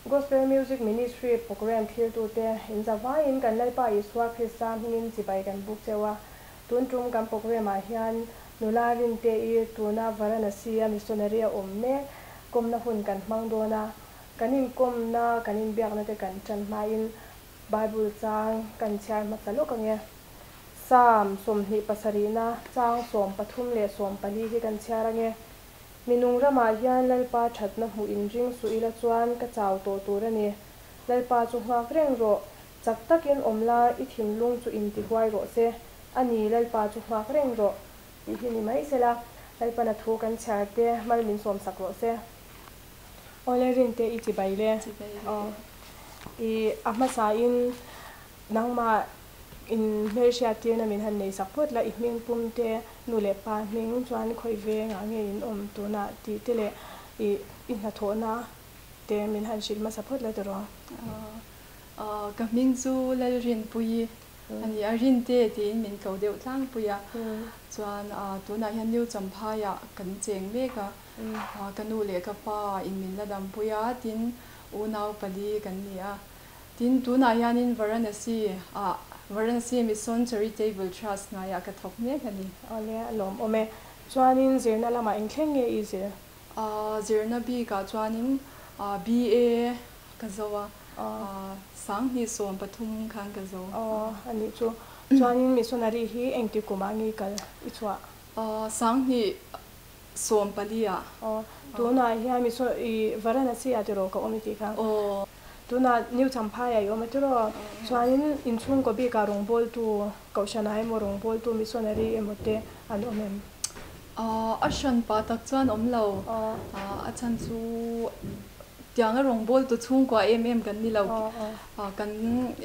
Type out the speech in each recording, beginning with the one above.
Gospel Music Ministry Programme thlirtute in zavaiin kan Lalpa Isua Krista hmingin chibai kan buk cheu a. Tun tum kan programme ah hian nula Rinte-i tuna Varanasi a missionary a awm mek kawmna hun kan hmang dawn a. Kan inkawmna, kan inbiakna te kan tan hmain Bible chang kan chhiar hmasa lawk ange. Psalm 27na chang 13 leh 14 hi kan chhiar ange. Mi nung ramah hian Lalpa thatna hmuh in ring suh ila chuan ka chau tawh tur a ni. Lalpa chu nghak reng rawh. Chak takin awm la, i thinlung chu inti huai rawh se. A ni, Lalpa chu nghak reng rawh tih hi ni mai sela, Lalpana thu kan chhiar te mal min sawmsak rawh se. Awle Rinte i chibai le. Aw. I a hmasain nangmah in hmelhriat tirna min han nei sak phawt la, i hming pum te, nu leh pa hming chuan khawi vengah nge in awm tunah tih te leh i i hnathawhna te min han hrilh hmasa phawt la tiraw? Aw. Ka hming chu Lalrinpuii A ni a, Rinte tiin min ko deuh tlangpui a, chuan tunah hian New Champhaiah kan cheng mek a, ka nu leh ka pa in min la dampui a, tin unau pali kan ni a. Tin tunah hianin Varanasi ah Varanasi Mission Charitable Trust hnaiah ka thawk mek a ni. Awle, a lawmawm e. Chuanin zirna lamah engthleng nge i zir? Zirna bikah chuanin BA ka zo a, 2013 khan ka zo. Aw, a nih chu. Chuanin missionary hi engti kumah nge i kal i chhuah? 2014 ah. Aw, tunah hian mission i Varanasi ah tiraw ka awm i tih kha? Aw. Tunah New Champhai ah i awm a tiraw? Chuanin inchhungkaw bikah rawngbawltu, Kohhranah emaw rawngbawltu missionary emaw te an awm em? A hran pah tak chuan awm lo. A chhan chu tianga rawngbawltu chhungkua em em kan ni lo. Kan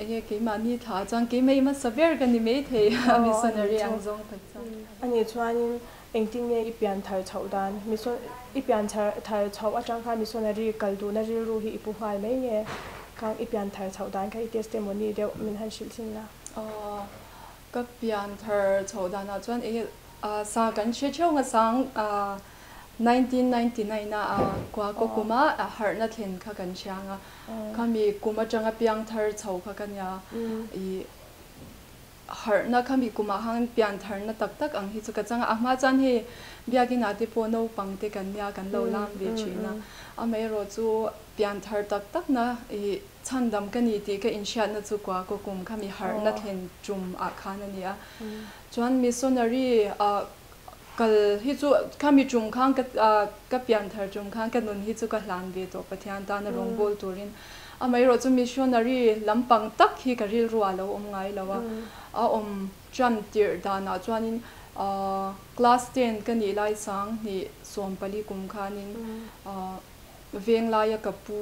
enge keimahni thla ah chuan keimah i hmasa ber ka ni maithei a missionary ang zawng tak chuan. A nih chuanin engtin nge i pian thar chhoh dan? Mission i pian thar chhoh atang khan missionary kal duhna rilru hi i pu nghal mai nge? Khang i pian thar chhoh dan kha i testimony deuh min han hrilh thin la. Ka pian thar chhoh danah chuan enge Sa kan hre theuh nga sang 1999 a kua kaw kuma harhna thlen kha kan hriang a, khami kum atanga piang thar chho kha ka nia. I harhna khami kumah khan pian tharna tak tak ang hi chu ka chang a, a hma chuan hei biakin ah te pawh naupang te kan nia kan lo lam ve thin a, amaherawh chu pian thar tak tak na i chhandam ka ni tih ka inhriatna chu kua kaw kum khami harhna thlen tum ah khan a ni a. Chuan missionary ah kal hi chu khami tum khan ka ka pian thar tum khan ka nun hi chu ka hlan ve tawh Pathian tana rawngbâwl turin. Amaherawh chu missionary lampang tak hi ka rilru ah lo awm ngai lo a, a awm tan tirh danah chuanin class ten ka nih lai 2014 kum khanin Veng laia ka pu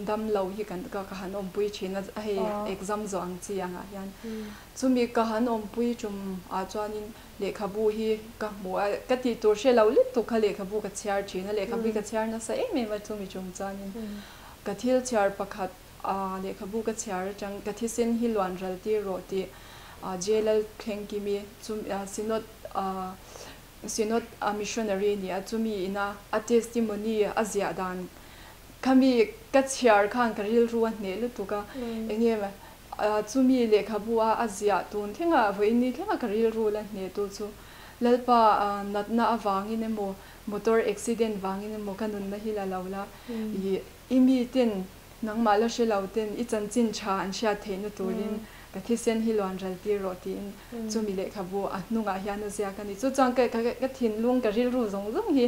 dam lo hi kan ka han awmpui thin a, hei exam zawh ang chi angah hian. Chumi ka han awmpui tum ah chuanin lehkhabu hi ka hmu a, ka tih tur hre lo lutuk kha lehkhabu ka chhiar thin a, lehkhabu hi ka chhiar nasa em em a chumi tum chuanin ka thil chhiar pakhat lehkhabu ka chhiar atang ka thisen hi luan ral tir rawh tih J Lalthlengkimi chumi Synod Synod a missionary a ni a, chumi ina a testimony a ziah dan khami ka chhiar khan ka rilru a hneh lutuk a, enge chumi lehkhabu a a ziah tun thlenga vawiin thlenga ka rilru la hneh tu chu Lalpa natna avangin emaw motor accident vangin emaw ka nunna hi la lo la i i miten Nangmah la hre lo ten i chanchin tha an hriat theihna turin ka thisen hi luan ral tir rawh tiin chumi lehkhabu a hnungah hian a ziak a ni. Chu chuan ka ka thinlung, ka rilru zawng zawng hi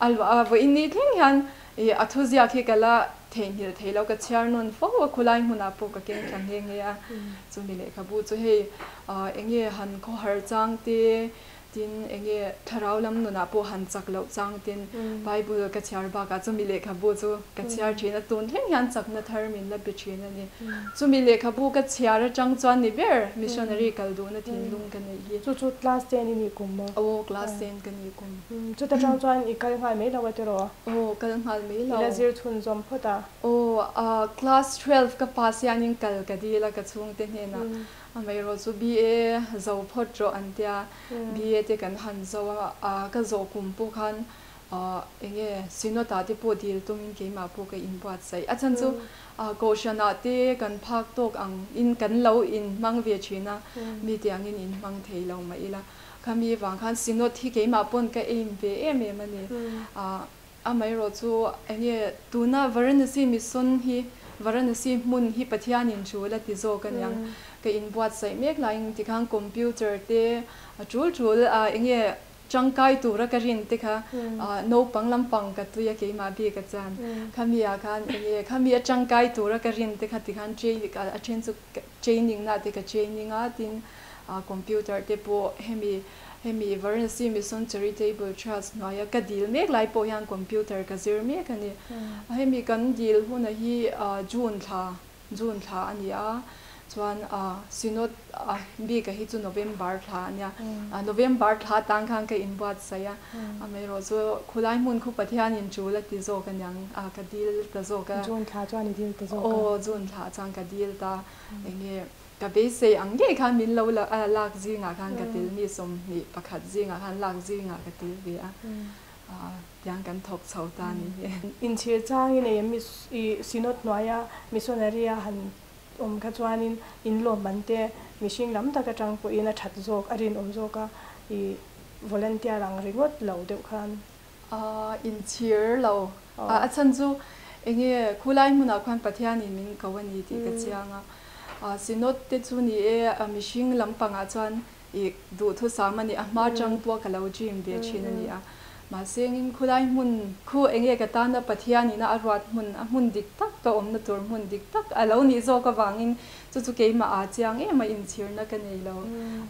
a luah a, vawiin ni thleng hian ih a thuziak hi ka la theihnghilh thei lo, ka chhiar nawn fo a, khulai hmunah pawh ka keng thla nghe nghe a. Chumi lehkhabu chu hei eng nge han khawhar chang te, Tin, enge thlarau lam nunah pawh han chak loh chang tin Bible ka chhiar bakah chumi lehkhabu chu ka chhiar thin a, tun thleng hian chakna thar min la pe thin a ni. Chumi lehkhabu ka chhiar atang chuan ni ber missionary kal duhna thinlung ka neih hi. Chu chu class ten i nih kum maw? Aw, class ten ka nih kum. Chuta tang chuan i kal nghal mai lo a tiraw? Aw, kal nghal mai lo. I la zir chhunzawm phawt a? Aw, class 12 ka pass hianin kal ka dil a ka chhungte hnenah. Amaherawh chu BA zo phawt rawh an tia, BA te kan han zo a, ka zawh kum pawh khan Enge Synod ah te pawh dil tumin keimah pawh ka inbuatsaih. A chhan chu Kohhran ah te kan phak tawk ang in kan lo inhmang ve thin a, mite angin inhmang thei lo mah ila. Khami vang khan Synod hi keimah pawn ka aim ve em em a ni. Amaherawh chu enge tuna Varanasi Mission hi Varanasi hmun hi Pathianin tul a ti zawk aniang. Ka inbuatsaih mek laiin tikhan computer te a tul tul enge Tangkai tura ka rin te kha naupang lampang ka tui a keimah bik a chuan khami ah khan enge khami a tangkai tura ka rin te kha tikhan a then chu training na te ka training a tin computer te pawh hemi hemi Varanasi Mission Charitable Trust hnuaia ka dil mek lai pawh hian computer ka zir mek a ni. Hemi kan dil huna hi June thla June thla a ni a, chuan Synod bik a hi chu November thla a nia. November thla tan khan ka inbuatsaih a, amaherawh chu khulai hmun khu Pathianin tul a ti zawk aniang ka dil ta zawk a. June thla chuan i dil ta zawk a? Aw, June thla chuan ka dil ta. Enge ka beisei ang ngei khan min lo lak zingah khan ka tel mi 21 zingah khan lak zingah ka tel ve a. Tiang kan thawk chho ta a ni hi. Inchhir changin ei mi i Synod hnuaia missionary a han awm kha chuanin inlawmman te mihring lam tak atang pawhin a that zawk, a rinawm zawk a, i volunteer ang ringawt lo deuh khan. Inchhir lo. A chhan chu enge khulai hmunah khuan Pathianin min ko a ni tih ka chiang a. Synod te chu ni e mihring lampangah chuan I duhthusam a ni, a hma chang pawh ka lo dream ve thin a ni a. Mahse engin khulai hmun khu enge ka tana Pathian ina a ruat hmun, a hmun dik tak ka awmna tur hmun dik tak a lo nih zawk avangin chu chu keimah aa chiang em a, inchhirna ka nei lo.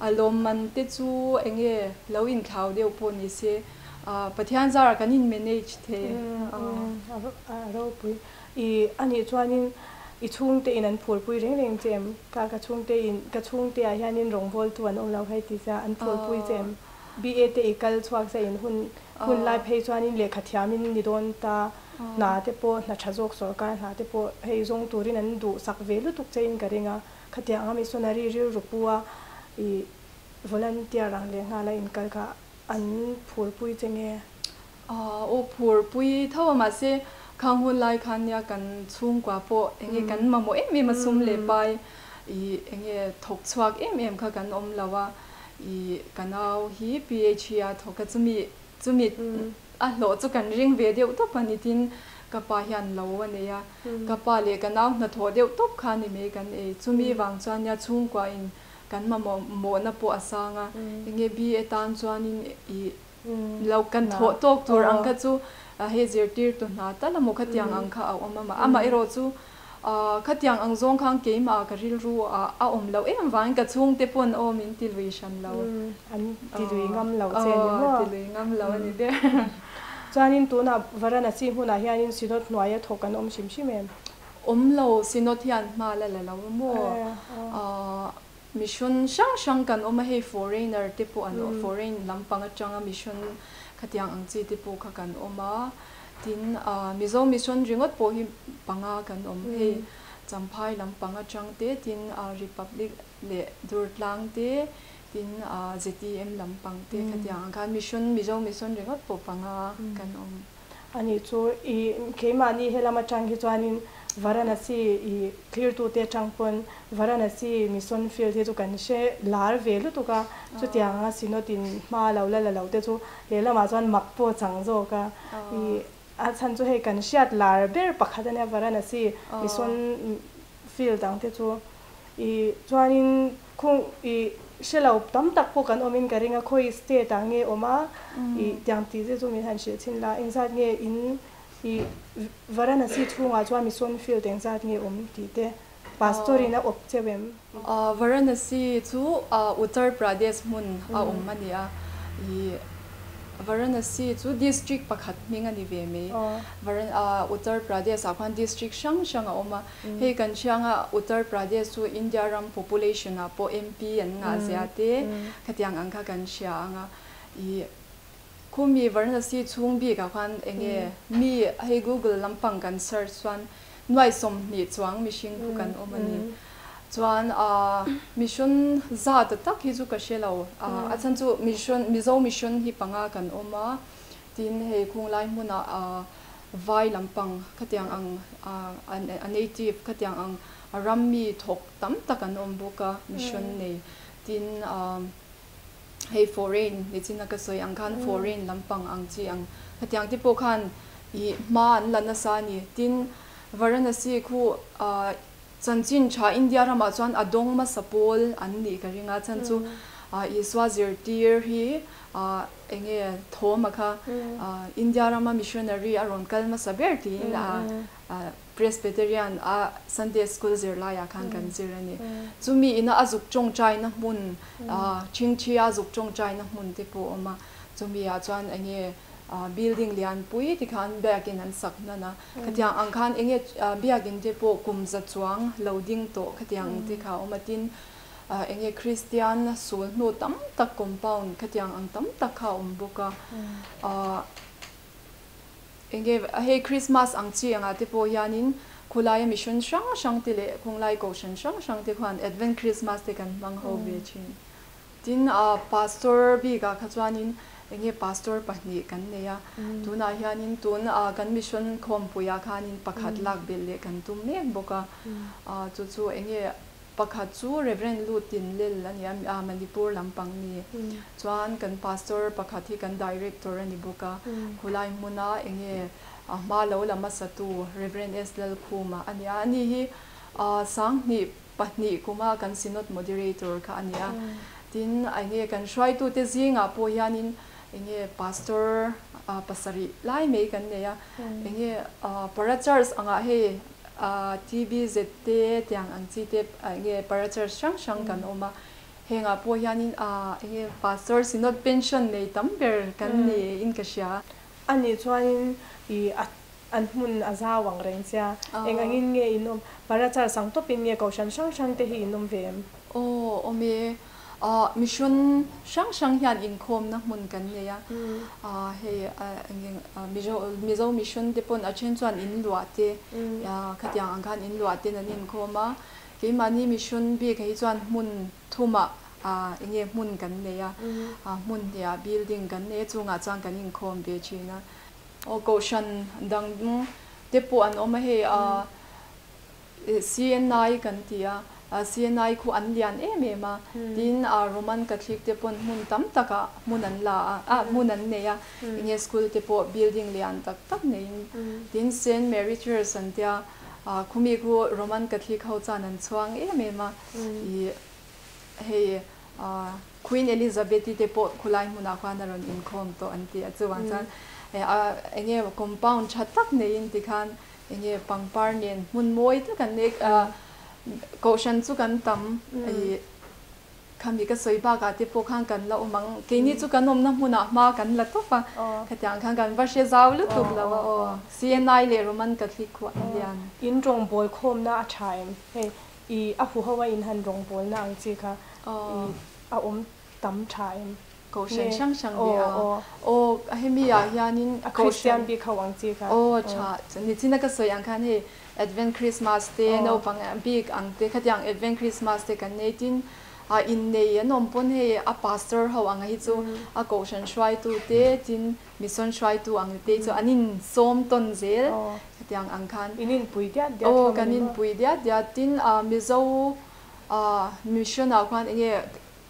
A lawmman te chu enge lo inthlau deuh pawh ni se, Pathian zarah kan in manage thei. A ropui. I anih chuanin i chhungte in an phurpui reng reng che em? Ka ka chhungte in ka chhungte ah hianin rawngbawltu an awm lo hei ti sia an phurpui che em? BA te i kal chhuak se in hun hun lai phei chuanin lehkha thiamin ni dawn ta hna te pawh hna tha zawk sawrkar hna te pawh hei zawng turin an duh sak ve lutuk che in ka ring a, khatiang a missionary rilru pu a i volunteer ang leh nghal a inkal kha an phurpui che nge? Aw phurpui tho a mahse khang hun lai khan nia kan chhungkua pawh enge kan mamawh em em a sum leh pai ih enge thawk chhuak em em kha kan awm lo a ih ka nau hi PHE a thawk a chumi chumi a hlawh chu kan ring ve deuh tawp a ni tin ka pa hian lo a nei a ka pa leh ka nau hnathawh deuh tawp kha ni mai kan ei chumi vang chuan nia chhungkua in kan mamawh mawhna pawh a sang a enge BA tan chuanin ih Lo kan thawh tawk tur ang kha chu hei zirtirtu hna tal emaw khatiang ang kha a awm a, amaherawh chu khatiang ang zawng khan keimah ka rilru ah a awm loh em vangin ka chhungte pawn aw min ti lui hran lo. An ti lui ngam lo che a ni maw? Ti lui ngam lo a ni ber. Chuanin tunah Varanasi hmunah hianin Synod hnuaia thawk an awm hrim hrim em? Awm lo, Synod hian hma la la lo maw? Mission hrang hrang kan awm a, hei foreigner te pawh an awm, foreign lampang atanga mission khatiang ang chi te pawh kha kan awm a, tin Mizo mission ringawt pawh hi panga kan awm, hei Champhai lampang atang te, tin Republic leh Durtlang te, tin ZTM lampang te khatiang ang khan mission Mizo mission ringawt pawh panga kan awm. A nih chu i keimahni helam atang hi chuanin Varanasi i cleartute atang pawn Varanasi mission field hi chu kan hre lar ve lutuk a, chutianga Synod in hma lo la la lo te chu lehlamah chuan mak pawh chang zawk a, i a chhan chu hei kan hriat lar ber pakhat ania Varanasi mission field ang te chu i chuanin khung i hre lo tam tak pawh kan awmin ka ring a, khawi state ah nge awm a i tiang tih te chu min han hrilh chhin la, engzat nge in i Varanasi chhungah chuan mission field engzat nge awm tih te pastor in a awp cheu em? Varanasi chu Uttar Pradesh hmun a awm a ni a, i Varanasi chu district pakhat hming a ni ve mai. Uttar Pradesh ah khuan district hrang hrang a awm a, Hei kan hrianga Uttar Pradesh chu India ram population ah pawh MP an ngah zia te khatiang ang kha kan hria ang a. I khumi Varanasi chhung bik ah khan enge mi hei Google lampang kan search chuan nuai 20 chuang mihring khu kan awm a ni. Chuan mission za ta tak hi chu ka hre lo. A chhan chu mission Mizo mission hi panga kan awm a. Tin hei khung lai hmunah vai lampang khatiang ang a native khatiang ang rammi thawk tam tak an awm bawk a mission nei. Tin hei foreign nichin a ka sawi ang khan foreign lampang ang chi ang khatiang te pawh khan ih hma an la nasa a ni. Tin Varanasi khu Chanchin tha India ramah chuan a dawng hmasa pawl an nih ka ring a, chhan chu Isua zirtir hi enge thawm a kha India rama missionary a rawn kal hmasa ber tiin Presbyterian a Sunday School zirlaiah khan kan zir a ni. Chumi ina a zuk tawngtaina hmun Chhingchhia a zuk tawngtaina hmun te pawh a awm a, chumi ah chuan enge building lianpui tikhan biakin an sak hnan a. Khatiang ang khan enge biakin te pawh kum za chuang lo ding tawh khatiang ang te kha a awm a, tin enge Kristian sul hnu tam tak compound khatiang ang tam tak kha a awm bawk a. Enge hei Christmas ang chi angah te pawh hianin khulaia mission hrang hrang te leh khawnglai kohhran hrang hrang te khuan Advent Christmas te kan hmang ho ve thin. Tin, Pastor bikah kha chuanin enge Pastor pahnih kan nei a, tunah hianin tun kan Mission khawmpuiah khanin pakhat lak belh leh kan tum mek bawk a, chu chu enge pakhat chu Reverend Lu Tin Lel a ni a, Manipur lampang ni. Chuan kan Pastor pakhat hi kan Director a ni bawk a, khulai hmuna enge hma lo la hmasatu Reverend S Lalkhuma a ni a, ani hi Sanghnih pahnih kuma kan Synod Moderator kha a ni a. Tin, enge kan hruaitute zingah pawh hianin enge Pastor pasarih lai mai kan nei a. Enge Para Church angah hei TBZ te tiang ang chi te enge Para Church hrang hrang kan awm a. Hengah pawh hianin enge Pastor Synod pension nei tam ber kan ni in ka hria. A nih chuanin i a An hmun a zau ang reng chia. Eng angin nge in awm? Parachar sang tawpin nge kohhran hrang hrang te hi in awm ve em? Aw, awm e. Mission hrang hrang hian inkhawmna hmun kan nei a. Hei eng Mizo mission te pawn a then chuan in luah te, khatiang ang khan in luah ten an inkhawm a. Keimahni mission bik hi chuan hmun thumah enge hmun kan nei a. Hmun hniah building kan nei a, chungah chuan kan inkhawm ve thin a. Aw kohhran dang te pawh an awm a hei a CNI kan ti a CNI khu an lian em em a tin a Roman Catholic te pawn hmun tam tak ah hmun an la a ah hmun an nei a enge school te pawh building lian tak tak neiin tin Saint Mary Church an tia khumi khu Roman Catholic ho chuan an chhuang em em a ih hei Queen Elizabeth-i te pawh khulai hmunah khuan a rawn inkhawm tawh an ti a, chuvang chuan eng nge compound tha tak neiin tikhan eng nge pangpar nen hmun mawi tak an nei a, kohhran chu kan tam ih khami ka sawi bakah te pawh khan kan la awm ang, keini chu kan awmna hmunah hma kan la tawp a, khatiang khan kan va hre zau lutuk lo a aw, CNI leh Roman Catholic khu an lian. In rawngbâwl khawmna a tha em? Hei I a huho a in han rawngbawlna ang chi kha i a awm tam tha em? Kohhran hrang hrang ve a. Aw hemi ah hianin A Kristian bik ho ang chi kha. Aw tha nichina ka sawi ang khan hei Advent Christmas te naupang bik ang te khatiang Advent Christmas te kan nei tin a innei an awm pawn hei a pastor ho ang hi chu a kohhran hruaitu te tin Mission hruaitu ang te chu an in sawm tawn zel hetiang ang khan. In inpui diat diat hlawm a ni maw? Aw kan inpui diat diat. Tin Mizo mission ah khuan enge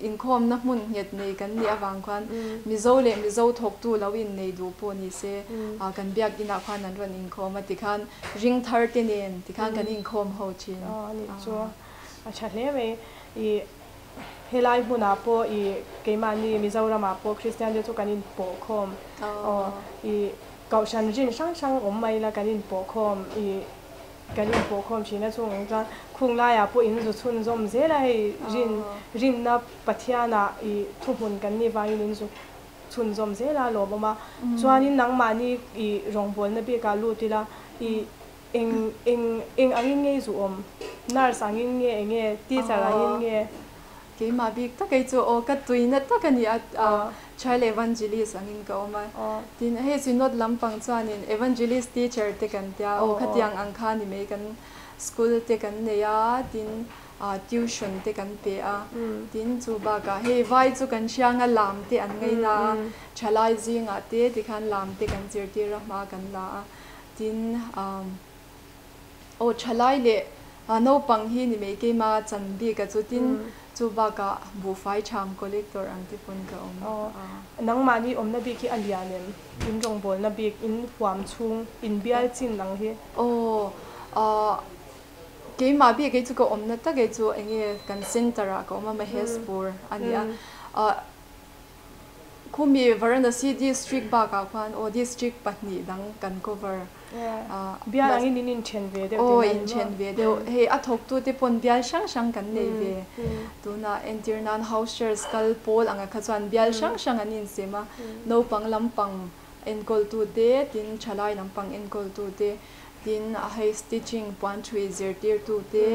inkhawmna hmun nghet nei kan nih avang khuan Mizo leh Mizo thawktu lo innei duh pawh ni se kan biakinn ah khuan an rawn inkhawm a tikhan ring thar te nen tikhan kan inkhawm ho thin. Aw a nih chu a tha hle mai. I Helai hmunah pawh i keimahni Mizoramah pawh Kristian te chu kan inpawh khawm aw i Kohhran rin hrang hrang awm mai ila kan inpawh khawm i kan inpawh khawm thin a chungah chuan khung laiah pawh in zu chhunzawm zel a hei rin rinna Pathianah i thuhmun kan nih vangin in zu chhunzawm zel a lawmawm a chuanin nangmahni i rawngbawlna bikah lut ila i Eng eng eng angin nge i zu awm? Nurse angin nge enge teacher angin nge? Keimah bik tak ei chu aw ka tuina tak a ni a, child evangelist angin ka awm a. Tin hei synod lampang chuanin evangelist teacher te kan tia aw khatiang ang kha ni mai kan School te kan nei a, tin tuition te kan pe a, tin chu bakah hei vai chu kan hriang a lam te an ngaina a, thalai zingah te tikhan lam te kan zirtir a hma kan la a, tin aw thalai leh naupang hi ni mai keima chan bik a chu tin chu bakah buhfai tham collector ang te pawn ka awm a. Nangmahni awmna bik hi a lian em? In rawngbawlna bik, in huam chhung, in bial chin ang hi. Aw, ah, keimah bik hi chu ka awmna tak hi chu eng nge kan center ah ka awm a, Maheshpur a ni a. Ah, khumi Varanasi district bakah khuan aw district pahnih dang kan cover. Ah, Bial angin in inthen ve deuh tihna a ni maw? Aw, inthen ve deuh. Hei a thawktute pawn bial hrang hrang kan nei ve. Tunah entir nan house church kal pawl anga kha chuan bial hrang hrang an insem a, naupang lampang enkawltute, tin thalai lampang enkawltute, tin hei stitching puan thui zirtirtute,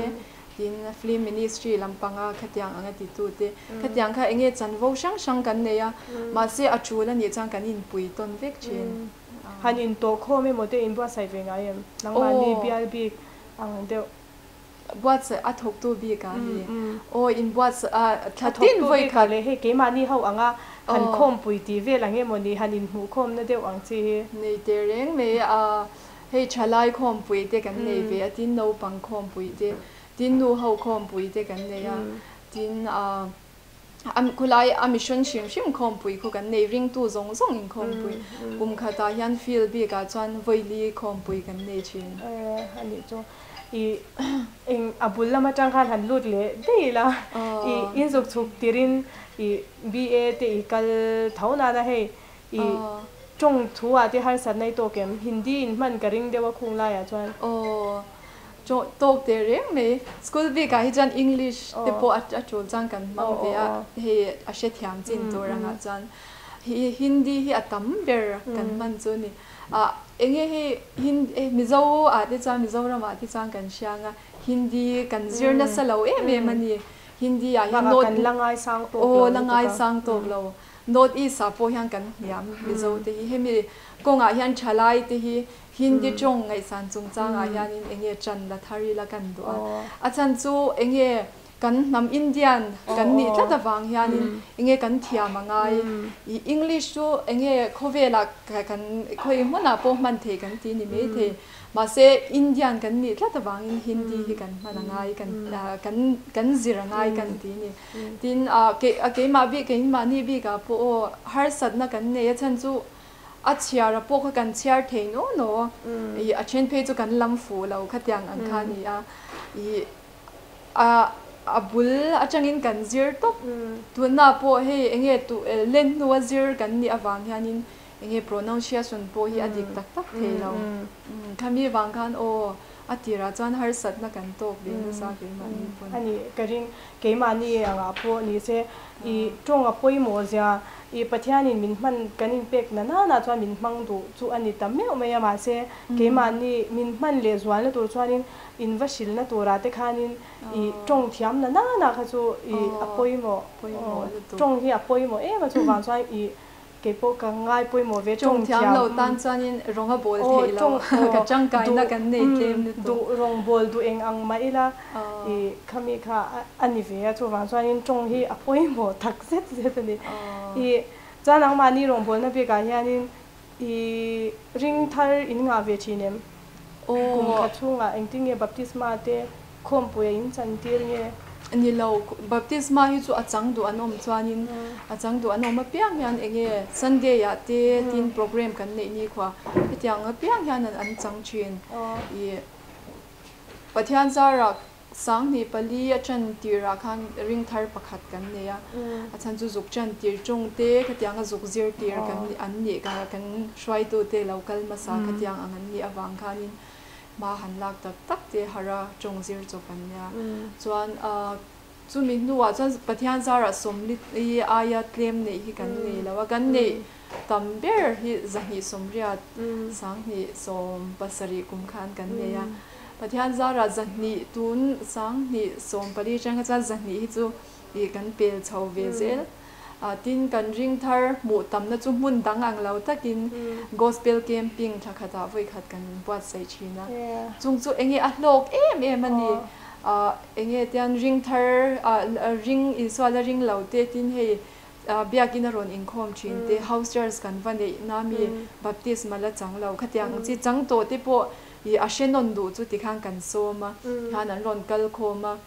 tin film ministry lampanga khatiang anga titute, khatiang kha enge chanvo hrang hrang kan nei a, mahse a tul a nih chuan kan inpui tawn vek thin. Han intawh khawm emaw te inbuatsaih ve ngai em? Nangmahni bial bik ang deuh. Buatsaih a thawktu bik ah hi aw inbuatsaih a thla tin vawi khat. Leh hei keimahni ho anga han khawmpui tih vel ang emaw ni han inhmuh khawmna deuh ang chi hi. Nei teh reng mai a, hei thalai khawmpui te kan nei ve a, tin naupang khawmpui te, tin nu ho khawmpui te kan nei a, tin a. Khulai a mission hrim hrim khawmpui khu kan nei ringtu zawng zawng in khawmpui kum khatah hian field bikah chuan vawili khawmpui kan nei thin. A nih chu i eng a bul lam atang khan han lut leh daih ila i in zuk chhuk tirin i BA te i kal tho nana hei i tawng thu ah te harsatna i tawk em? Hindi in hman ka ring deuh a khung laiah chuan. Aw. Chaw tawk teh reng mai. School bik ah hi chuan English te pawh a tul chuan kan hmang ve a, hei a hrethiam chin tur angah chuan hi Hindi hi a tam ber kan hman chu a ni. Ah enge hei Hindi Mizo ah te chuan Mizoram ah te chuan kan hriang a, Hindi kan zir nasa lo em em a ni. Hindi ah hian North la ngaisang tawk lo aw la ngaisang tawk lo. North East ah pawh hian kan hniam Mizo te hi. Hemi kawngah hian thalai te hi Hindi tawng ngaihsan chungchangah hianin eng nge ṭan la thar ila kan duh a, a chhan chu eng nge kan hnam Indian kan nih tlat avang hianin eng nge kan thiam a ngai. I English chu eng nge khawvelah kan khawi hmunah pawh hman thei kan ti ni mai thei. Mahse Indian kan nih tlat avangin Hindi hi kan hman a ngai, kan kan kan zir a ngai kan ti ni. Tin, keimah bik keimahni bikah pawh aw harsatna kan nei a chhan chu A chhiar a pawh kha kan chhiar thei naw naw i a then phei chu kan lam fuh lo khatiang ang kha a ni a, i a a bul atangin kan zir tawp tunah pawh hei eng nge tu len hnua zir kan nih avang hianin eng nge pronunciation pawh hi a dik tak tak thei lo khami vang khan aw a tirah chuan harsatna kan tawk ve nasa keimahni pawn. A nih ka ring keimahni angah pawh ni se I tawng a pawimawh zia, i Pathianin min hman kan inpek na nana chuan min hmang duh chu a ni ta meuh mai a, mahse keimahni min hman leh zualna tur chuanin in va hrilhna turah te khanin i tawng thiam na nana kha chu i a pawimawh, tawng hi a pawimawh em a chuvang chuan i Kei pawh ka ngai pawimawh ve tawng thiam. Tawng thiam lo tan chuanin rawng a bawl theih lo. Ka tangkaina kan nei tlem lutuk. Duh rawng bawl duh eng ang mah ila i khami kha a ni ve a, chuvang chuanin tawng hi a pawimawh tak zet zet a ni. I chuan nangmahni rawng bawlna bikah hianin i ring thar in ngah ve thin em? Kum khat chhungah engtin nge baptisma te Khawmpui a in chan tir nge? Ni lo, baptisma hi chu a chang duh an awm chuanin a chang duh an awm apiang hian eng nge Sunday ah te tin program kan neih ni khua hetiang apiang hian an chang thin. I Pathian zarah 2004 a chan tirah khan ring thar pakhat kan nei a, a chhan chu zuk chan tir tawng te khatiang a zuk zir tir kan an nih kan hruaitu te lo kal hmasa khatiang ang an nih avang khanin Hma han lak tak tak te hara tawng zir chawp an nia. Chuan chumi hnuah chuan Pathian zarah sawmli aia tlem neih hi kan nei lo a, kan neih tam ber hi 280, 2017 kum khan kan nei a. Pathian zarah 200 tun 2014 atang kha chuan 200 hi chu kan pel chho ve zel. Tin, kan ring thar hmuh tamna chu hmun dang ang lo takin Gospel Camping thla khatah vawi khat kan buatsaih thin a. Chung chu enge a hlawk em em a ni. Enge tian ring thar ring Isua la ring lo te tin hei Biakinn a rawn inkhawm thin te, House Church kan va neih na mi Baptisma la chang lo khatiang ang chi chang tawh te pawh i a hre nawn duh chu tikhan kan sawm a, khan an rawn kal khawm a.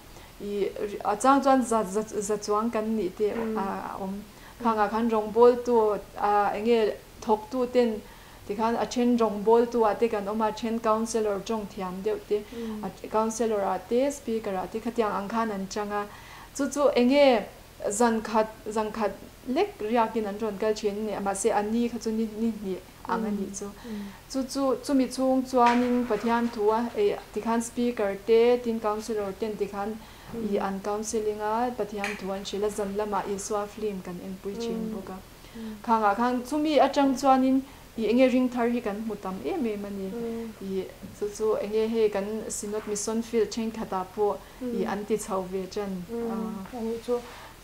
I a chang chuan za za za chuang kan nih te a awm. Khangah khan rawngbawltu a enge thawktu ten tikhan a then rawngbawltu ah te kan awm a, a then councellor tawng thiam deuh te a councellor ah te speaker ah te khatiang ang khan an chang a. Chu chu enge zan khat zan khat lek riakin an rawn kal thin a ni mahse a ni kha chu ni ni hnih ang a nih chu. Chu chu chumi chhung chuanin Pathian thu a ei tikhan speaker te tin councillor ten tikhan ih an counselling a Pathian thu an hrilh a zan lamah Isua film kan enpui thin bawk a. Khangah khan chumi atang chuanin ih enge ring thar hi kan hmu tam em em a ni. Ih chu chu enge hei kan Synod Mission Field thenkhatah pawh ih an ti chho ve tan a. Ani chu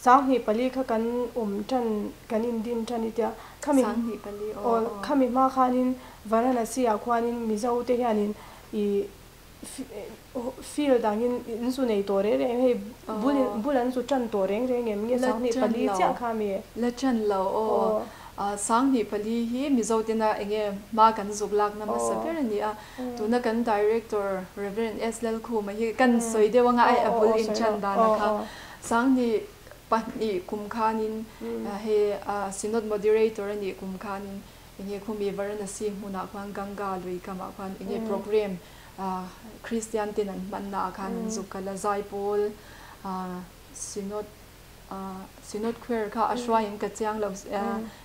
2004 kha kan awm tan kan indin tan i tia khami 2004 aw aw khami hma khanin Varanasi ah khuanin Mizo te hianin i field angin in zu nei tawh reng reng hei bul bul an zu tan tawh reng reng em nge La tan 24 lo chiah kha mi la tan lo aw 24 hi Mizo tena enge hma kan zuk lakna hmasa ber a ni a tuna kan Director Reverend S Lalkhuma hi kan sawi deuh anga ai a bul intan dan a kha 2002 kum khanin hei Synod Moderator a nih kum khanin enge khumi Varanasi hmunah khuan Ganga lui kamah khuan enge program Kristian ten an hmanna ah khan an zuk kal a, Zaipawl Synod Synod Choir kha a hruaiin ka chiang lo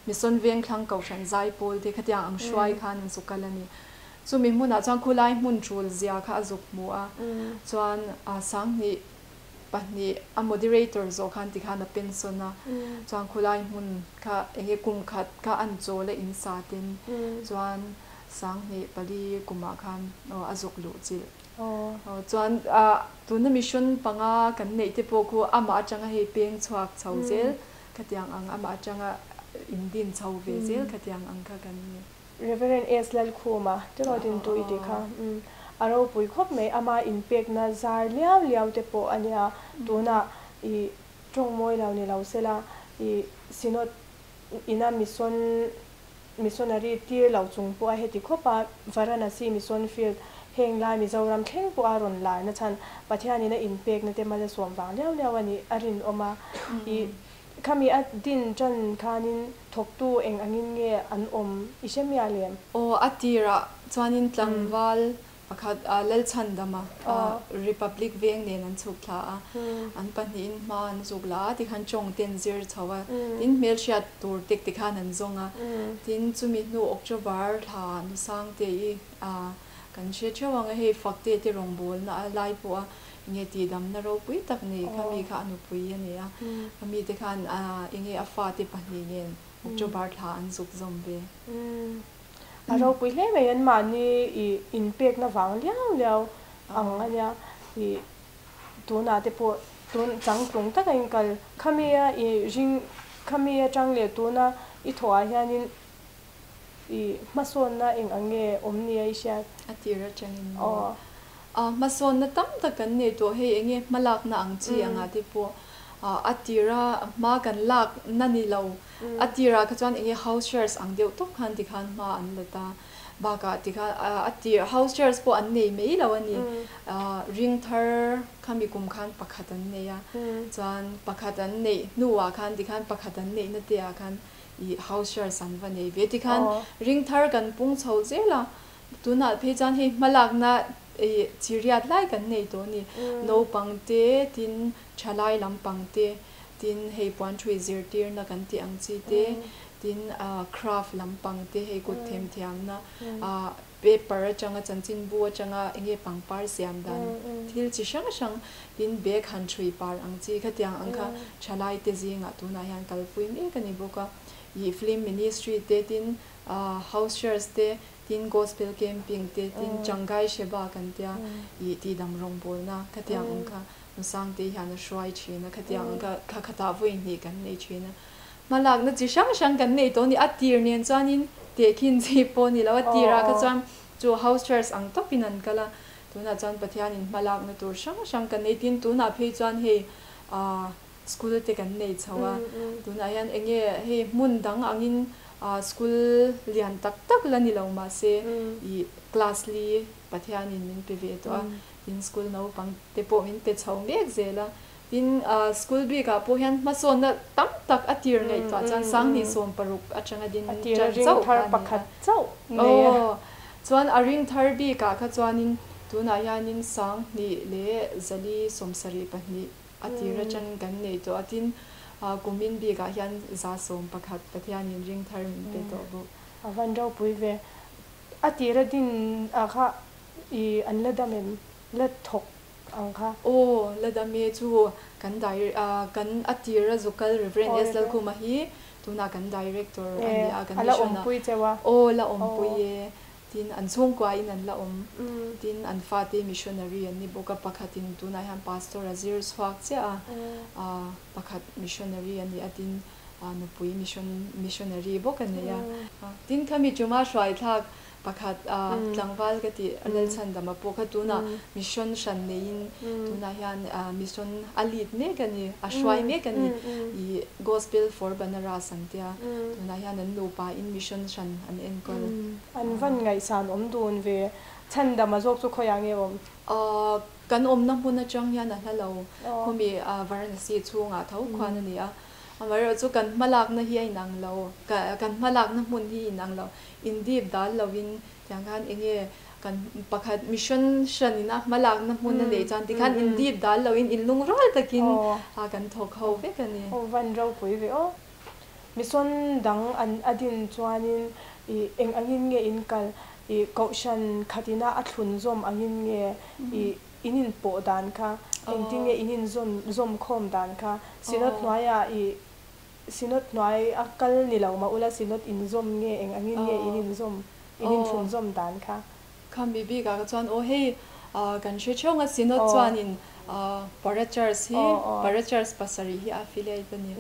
Mission Vengthlang Kohhran Zaipawl te khatiang ang hruai khan an zuk kal a ni. Chumi hmunah chuan khulai hmun tul zia kha a zuk hmu a, chuan 2002 a moderator zawh khan tikhan a pension a, chuan khulai hmun kha enge kum khat kha an chawl a in sa ten chuan 2004 kumah khan aw a zuk luh chilh. Chuan tuna mission panga kan neih te pawh khu amah atanga hei peng chhuak chho zel khatiang ang amah atanga indin chho ve zel khatiang ang kha kan ni. Reverend S Lalkhuma te rawh din tu i tih kha a ropui khawp mai ama inpekna zar liau liau te pawh a nia tunah i tawng mawi lo ni lo sela i Synod ina mission missionary tir lo chung pawh a heti khawp a Varanasi mission field heng lai Mizoram thleng pawh a rawn lar na chhan Pathianin a inpekna te mal a sawm vang liau liau a nih a rinawm a i Khami a din tan khanin thawktu eng angin nge an awm i hre mial em? Aw, a tirah chuanin tlangval pakhat Lalchhandama Republic veng nen an chhuk thla a, an pahnihin hma an zuk la a, tikhan tawng te an zir chho a, tin hmelhriat tur tek tikhan an zawng a, tin chumi hnu October thla nusangte i kan hre theuh ang a, hei Fakte te rawngbawlna a lai pawh a Enge tihdamna ropui tak nei kha mi kha a nupui a ni a, a mite khan enge a fate pahnih nen October thla an zuk zawm ve. A ropui hle mai an mahni i inpekna vang liau liau ang a nia i tunah te pawh tun changtlung taka in kal khami a i ring khami atang leh tuna i thawhah hianin I hmasawnna eng ang nge awm nia i hriat? A tir atangin maw? A hmasawnna tam tak kan nei tawh hei enge hmalakna ang chi anga te pawh a tira hma kan lak na ni lo. A tirah kha chuan enge house shares ang deuh tawp khan tikhan hma an la ta. Bakah tikhan a tir house shares pawh an nei mai lo a ni. Ring thar khami kum khan pakhat an nei a. Chuan pakhat an neih hnuah khan tikhan pakhat an neihna te ah khan I house shares an va nei ve tikhan ring thar kan pung chho zel a, tunah phei chuan hei hmalakna i chiriat lai kan nei tawh a ni. Naupang te tin thalai lampang te tin hei puanthui zirtirna kan tih ang chi te tin craft lampang te hei kut themthiamna Paper atanga chanchinbu atanga enge pangpar siam dan thil chi hrang hrang tin bag han hrui par ang chi khatiang ang kha thalai te zingah tunah hian kalpui mek a ni bawk a. Ih film ministry te tin house church te tin gospel camping te tin Changai Sheba kan tia ih tihdam rawngbawlna khatiang ang kha Nusangte hian a hruai thin a khatiang ang kha thla khatah vawi hnih kan nei thin a. Hmalakna chi hrang hrang kan nei tawh a ni. A tir nen chuanin tehkhin chi pawh a ni lo. A tirah kha chuan chu house church ang tawpin an kal a. Tunah chuan Pathianin hmalakna tur hrang hrang kan nei. Tin, tunah phei chuan hei aah school te kan nei chho a. Tunah hian eng nge hei hmun dang angin aah school lian tak tak la ni lo mahse ih class li Pathianin min pe ve tawh a. Tin, school naupang te pawh min pe chho mek zel a. Tin, school bikah pawh hian hmasawnna tam tak a tir ngaihtuah chuan 2016 atanga din tan chauh kha a ni a. Aw, chuan a ring thar bikah kha chuanin tunah hianin 2172 a tir atangin kan nei tawh a. Tin, kumin bikah hian 111 Pathianin ring thar min pe tawh bawk. A van ropui ve. A tira din ah kha i an la dam em? La thawk ang kha. Aw, la dam e chu kan kan a tir a zukal Rev. S. Lalkhuma hi tunah kan Director a ni a, kan mission a. Aw, la awmpui e. Tin, an chhungkua in an la awm. Tin, an fate missionary an ni bawk a, pakhatin tunah hian Pastor a zir chhuak chiah a, pakhat missionary a ni a, tin, nupui mission missionary bawk a nei a. Tin, khami chunga hruaithlak Pakhat a tlangval ka tih Lalchhandama pawh kha tunah mission hran neiin tunah hian mission a lead mek a ni, a hruai mek a ni. I Gospel for Banaras an tia, tunah hian an nupa in mission hran an enkawl. An van ngaihsan awm dun ve. Chhandama zawk chu khawiah nge awm? Kan awmna hmun atang hian a hla lo. Khumi Varanasi chhungah tho khuan a ni a. Amaherawhchu kan hmalakna hi a inang lo, kan hmalakna hmun hi inang lo. Indip dal lovin tiang khan enge kan pakhat mission hran ina hmalakna hmun a neih chuan tikhan indip dal lovin inlungrual takin kan thawk ho vek a ni. Aw van ropui ve aw. Mission dang an a din chuanin i eng angin nge in kal i kohhran khatina a thlun zawm angin nge i in inpawh dan kha engtin nge in inzawn zawm khawm dan kha Synod hnuaiah i Synod hnuai a kal ni lo mah ula Synod inzawm nge eng angin nge in inzawm, in inthlunzawm dan kha? Khami bikah ka chuan aw hei kan hre theuh a Synod chuanin Para Church hi Para Church pasarih hi a affiliate a ni.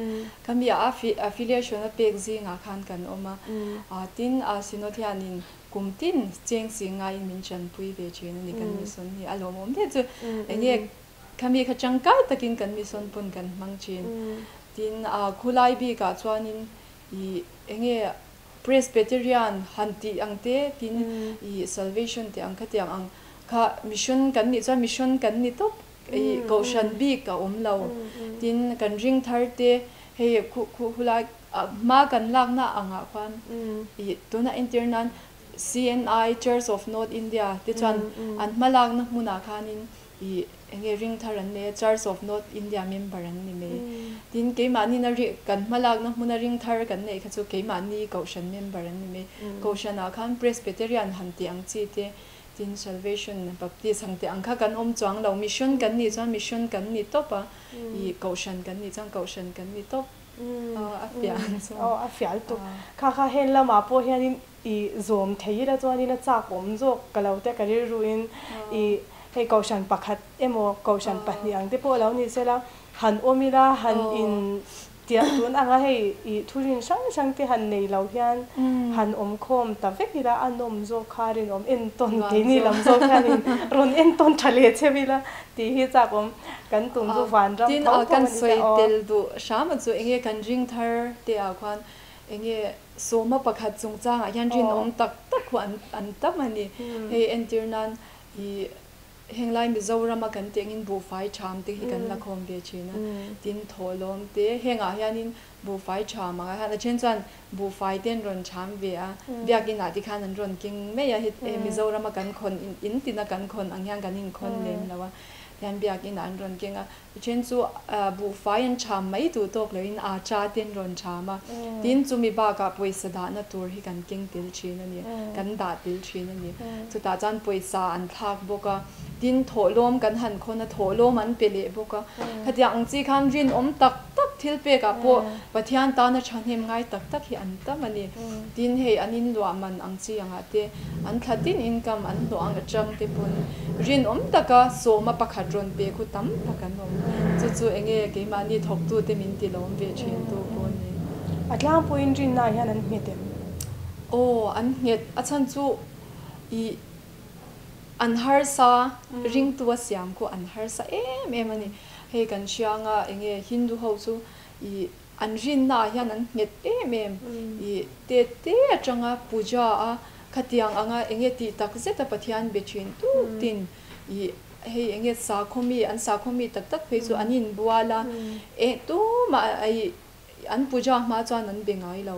Khami a affiliation a pek zingah khan kan awm a, tin Synod hianin kum tin cheng si ngaiin min chanpui ve thin a ni kan mission hi a lawmawm hle chu enge Khami kha tangkai takin kan mission pawn kan hmang thin. Tin, a khulai bikah chuanin i enge Presbyterian han tih ang te, tin i Salvation tih ang khatiang ang kha mission kan nih chuan mission kan ni tawp, i kohhran bik a awm lo. Tin, kan ring thar te hei khu khulai hma kan lakna angah khuan i tunah entir nan CNI, Church of North India, te chuan an hma lakna hmunah khanin I enge ring thar an nei a, Church of North India member an ni mai. Tin, keimahni na ri, kan hmalakna hmuna ring thar kan neih kha chu keimahni Kohhran member an ni mai. Kohhranah khan Presbyterian han tih ang chi te, tin Salvation Baptist han tih ang kha kan awm chuang lo. Mission kan nih chuan Mission kan ni tawp a, i Kohhran kan nih chuan Kohhran kan ni tawp. A fiah ang chu. Aw, a fiah lutuk. Kha kha heng lamah pawh hianin I zawm thei ila chuanin a chak awm zawk ka lo tia ka rilruin i hei kohhran pakhat emaw kohhran pahnih ang te pawh lo ni sela han awm ila han in tiah tun anga hei i thurin hrang hrang te han nei lo hian han awm khawm ta vek ila a nawm zawk kha rinawm entawn keini lam zawk hianin rawn entawn tha leh cheu ila tih hi chak awm kan tum chu vanram tho tho a ni ta aw. Tin, kan sawi tel duh hram a chu enge kan ring thar te ah khuan Enge sawma pakhat chungchangah hian rinawm tak tak hu an tam a ni. Hei entir nan i henglai Mizorama kan tih angin buhfai tham te hi kan la khawm ve thin a. Tin thawhlawm te hengah hianin buhfai tham angah hian a then chuan buhfai te an rawn tham ve a. Biakinah te khan an rawn keng mai a, hei Mizorama kan khawn in tina kan khawn ang hian kan inkhawn lem lo a. Tihian biakinah an rawn keng a. A then chu buhfai an ṭham mai duh tawk loin aa cha te an rawn ṭham a, tin chumi bakah pawisa dahna tur hi kan keng tel ṭhin a ni, kan dah tel ṭhin a ni. Chutah chuan pawisa an thlak bawk a, tin thawhlawm kan han khawn a, thawhlawm an pe leh bawk a. Khatiang ang chi khan rinawm tak tak thil pekah pawh Pathian tana ṭhahnem ngai tak tak hi an tam a ni. Tin hei an inluah man ang chi angah te, an thla tin income an hlawh ang atang te pawn rinawm taka sawma pakhat rawn pe khu tam tak an awm. Chu chu enge keimahni thawktute min ti lawm ve thin tu pawh a ni. A tlangpuiin rinna ah hian an nghet em? Aw, an nghet. A chhan chu i an harsa, ringtu a siam khu an harsa em em a ni. Hei kan hria anga enge Hindu ho chu i an rinna ah hian an nghet em em. I te te atanga puja a khatiang anga enge tih tak zet a Pathian be thin tuk tin i hei enge sakhaw mi an sakhaw mi tak tak phei chu an inbual a, eng tumah i an puja hma chuan an be ngai lo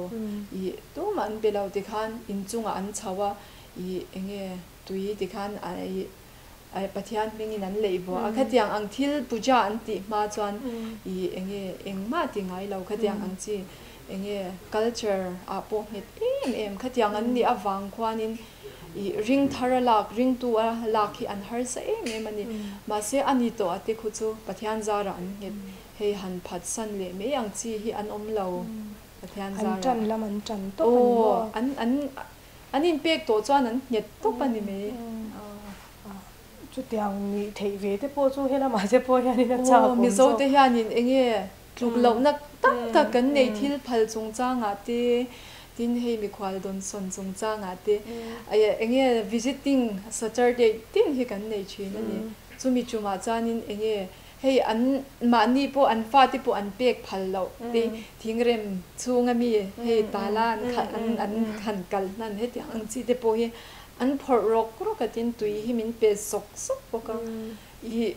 i tumah an be lo tikhan inchungah an chho a i enge tui tikhan i Pathian hmingin an leih buah a khatiang ang thil puja an tih hma chuan i enge engmah ti ngai lo khatiang ang chi enge culture ah pawh nghet em em khatiang an nih avang khuanin i ring thar a lak ringtu a lak hi an harsa em em a ni mahse a ni tawh a te khu chu Pathian zarah an nghet Hei han phatsan leh mai ang chi hi an awm lo Pathian zara. An tan lam an tan tawp a ni maw? Aw, an an an inpek tawh chuan an nghet tawp a ni mai. Chutiang nih theih ve te pawh chu helamah te pawh hianin a chak awm zawk. Aw, Mizo te hianin eng nge tluk lohna tam tak kan nei thil phal chungchangah te, tin hei mikhual dawnsawn chungchangah te, eng nge visiting Saturday tin hi kan nei thin a ni. Chumi tumah chuanin eng nge Hei an mahni pawh an fate pawh an pek phal loh te thingrem chhunga mi hei tala an khalh an an han kal hnan hetiang ang chi te pawh hi an phawrh rawk rawk a tin tui hi min pe sawk sawk bawk a ih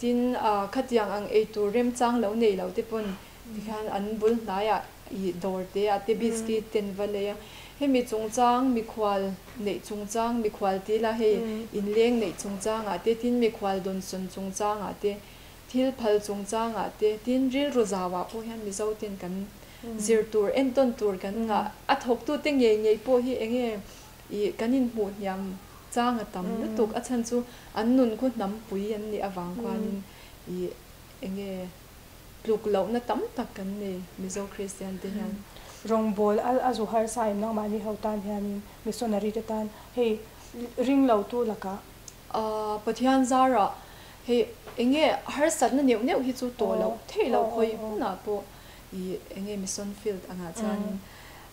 tin ah khatiang ang eitur remchang lo nei lo te pawn tikhian an bul hnaiah ih dawr te ah te biscuit te an va lei a hemi chungchang mikhual neih chungchang, mikhual ti la hei inleng neih chungchangah te, tin mikhual dawnsawn chungchangah te, thil phal chungchangah te, tin rilru zauah pawh hian Mizo ten kan zir tur, entawn tur kan ngah. A thawktute ngei ngei pawh hi eng nge ih kan inhmuh hniam chang a tam lutuk, a chhan chu an nun khu hnampui an nih avang khuanin ih eng nge tluk lohna tam tak kan nei Mizo Kristian te hian. Rawngbawl a zu harsa em nangmahni ho tan hianin missionary te tan hei ring lo tu lakah. Pathian zarah hei enge harsatna neuh neuh hi chu tawh loh theih loh khawi hmunah pawh i enge mission field angah chuanin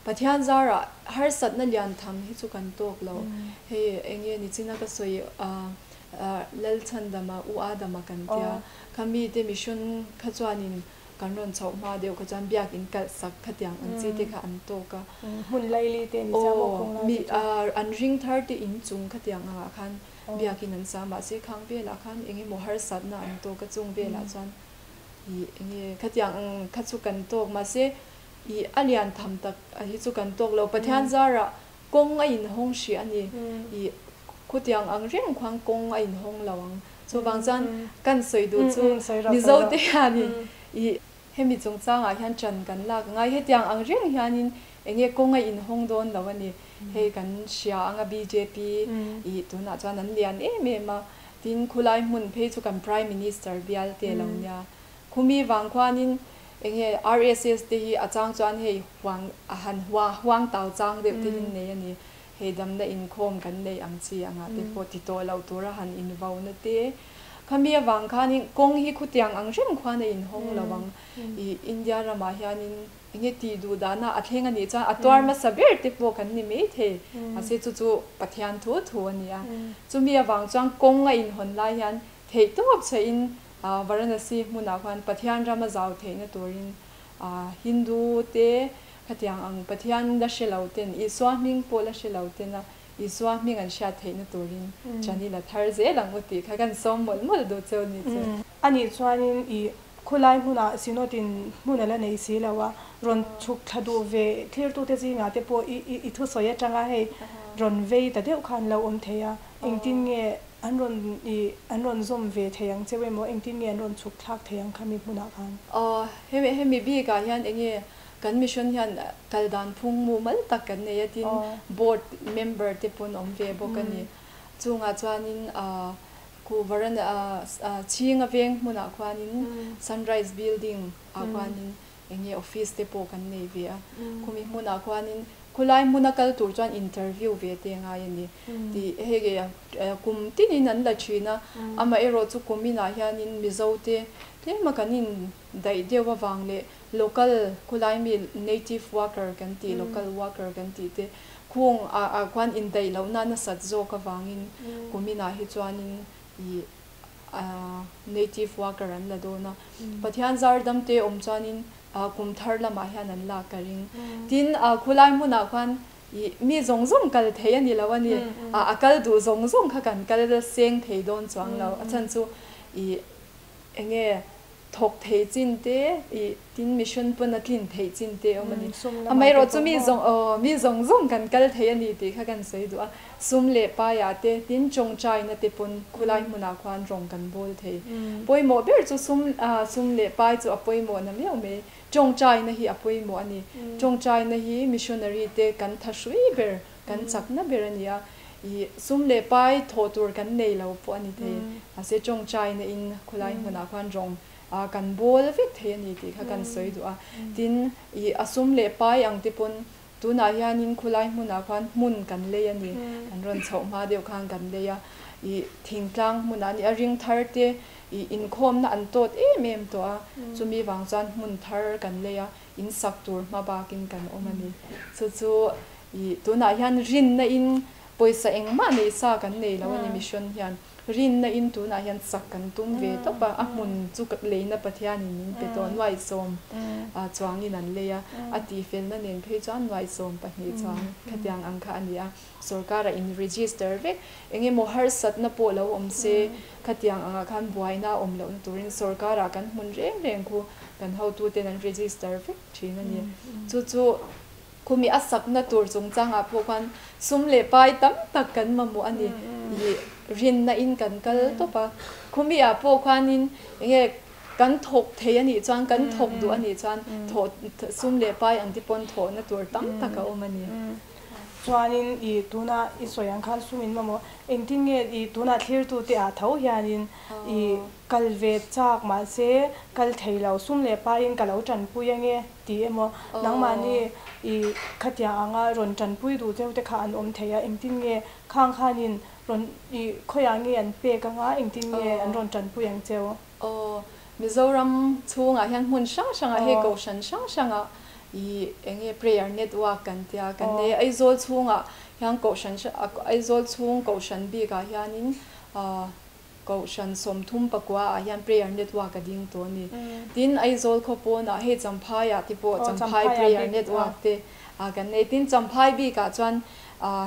Pathian zarah harsatna lian tham hi chu kan tawk lo hei enge nichina ka sawi Lalchhandama U Adama kan tia Kha mite mission kha chuanin kan rawn chhoh hma deuh kha chuan biakin kalh sak khatiang ang chi te kha an tawk a. Hmun laili te ni chiang maw kawng lai te chu. Aw, mi an ring thar te in chung khatiang angah khan biakin an sa mahse khang velah khan eng emaw harsatna an tawk a chung velah chuan ih eng nge khatiang ang kha chu kan tawk mahse ih a lian tham tak hi chu kan tawk lo. Pathian zarah kawng a inhawng hrih a ni. Ih khutiang ang reng khuan kawng a inhawng lo ang. Chuvang chuan kan sawi duh chu Mizo te hianin ih hemi chungchangah hian ṭan kan lak ngai. Hetiang ang reng hianin eng nge kawng a inhawng dawn lo a ni. Hei kan hria anga bjp ih tunah chuan an lian em em a. Tin khulai hmun phei chu kan Prime Minister bial te lo nia. Khumi vang khuanin eng nge RSS te hi a chang chuan hei huang a han huang tau chang deuh te hin nei a ni. Hei damna inkhawm kan nei ang chi angah te pawh ti tawh loh tura han invauna te. Khami avang khanin kawng hi khutiang ang reng khuan a inhawng lo ang. I India ramah hianin enge tih duh dahna a thleng a nih chuan a tuar hmasa ber te pawh kan ni maithei. Mahse chu chu Pathian thu thu a ni a. Chumi avang chuan kawng a inhawn lai hian theih tawp chhehin Varanasi hmunah khuan Pathian rama zau theihna turin Hindu te Khatiang ang Pathian la hre lo ten, Isua hming pawh la hre lo tena Isua hming an hriat theihna turin Chani la thar zel ang u tih kha kan sawm mawlh mawlh duh cheu ni chu. Anih chuanin i khulai hmunah Synod in hmun a la nei si lo a, rawn chhuk thla duh ve thlirtute zingah te pawh i i thusawi atanga hei rawn vei ta deuh khan lo awm thei a, engtin nge an rawn i an rawn zawm ve thei ang cheu emaw engtin nge an rawn chhuk thlak thei ang khami hmunah khan? Aw, hemi hemi bikah hian enge Kan mission hian kal dan phung mumal tak kan nei a, tin board member te pawn awm ve bawk a ni. Chungah chuanin khu varan chhinga veng hmunah khuanin Sunrise building ah khuanin eng nge office te pawh kan nei ve a. Khumi hmunah khuanin Khulai hmuna kal tur chuan interview ve te a ngai a ni tih hei kum tinin an la thin a. Amaherawhchu kuminah hianin Mizote tlema kan indaih deuh avang leh local khulai mi native worker kan tih local worker kan tih te khung ah khuan indaih lohna nasat zawk avangin kuminah hi chuanin ih native worker an la dawn a. Pathian zar damte awm chuanin kum thar lamah hian an lak ka ring. Tin, khulai hmunah khuan ih mi zawng zawng kal thei a ni lo a ni. A kal duh zawng zawng kha kan kal seng thei dawn chuang lo. A chhan chu ih eng nge thawk thei chin te ih tin mission pawn a tlin theih chin te awm a ni. Amaherawhchu mi zawng aw mi zawng zawng kan kal thei a ni tih kha kan sawi duh a. Sum leh paiah te tin tawngtaina te pawn khulai hmunah khuan rawng kan bawl thei. Pawimawh ber chu sum sum leh pai chu a pawimawh na miau mai. Tawngtaina hi a pawimawh a ni. Tawngtaina hi missionary te kan tha hrui ber, kan chakna ber a ni a. Ih sum leh pai thawh tur kan nei lo pawh a ni thei. Mahse tawngtaina in khulai hmunah khuan rawng kan bawl vek thei a ni tih kha kan sawi duh a. Tin, ih a sum leh pai ang te pawn Tunah hianin khulai hmunah khuan hmun kan lei a ni. Kan rawn chhoh hma deuh khan kan lei a. Ih thingtlang hmunah a ni a, ring thar te ih inkhawmna an tawt em em tawh a. Chumi vang chuan hmun thar kan lei a, in sak tur hma bakin kan awm a ni. Chu chu ih tunah hian rinna in pawisa engmah neih sa kan nei lo a ni mission hian. Rinna in tunah hian sak kan tum ve tawp a, a hmun chu leina Pathianin min pe tawh nuaihsawm chuangin an lei a, a tihfelna nen phei chuan nuaihsawm pahnih chuang khatiang ang kha a ni a, sorkara in register vek eng emaw harsatna pawh lo awm se khatiang angah khan buaina a awm lohna turin sorkara kan hmun reng reng khu kan hotuten an register vek thin a ni. Chu chu Khumi a sakna tur chungchangah pawh khan sum leh pai tam tak kan mamawh a ni. Ih rinna in kan kal tawp a. Khumi ah pawh khanin enge kan thawk thei a nih chuan, kan thawk duh a nih chuan thawh sum leh pai ang te pawn thawhna tur tam tak a awm a ni. Chuanin ih tuna i sawi ang khan sum in mamawh engtin nge ih tunah thlirtute ah tho hianin ih kal ve chak mahse kal thei lo sum leh paiin ka lo tanpui ange. Ti emaw, nangmahni i khatiang anga rawn tanpui duh cheu te kha an awm thei a, engtin nge khang khanin rawn i khawiah nge an pek anga, engtin nge an rawn tanpui ang cheu? Aw, Mizoram chhungah hian hmun hrang hrangah hei kohhran hrang hrangah i eng nge prayer network kan tia kan nei a, Aizawl chhungah hian kohhran Aizawl chhung kohhran bikah hianin Kohhran 34 ah hian prayer network a ding tawh a ni. Tin, Aizawl khaw pawnah hei Champhai ah te pawh Champhai prayer network te kan nei. Tin, Champhai bik ah chuan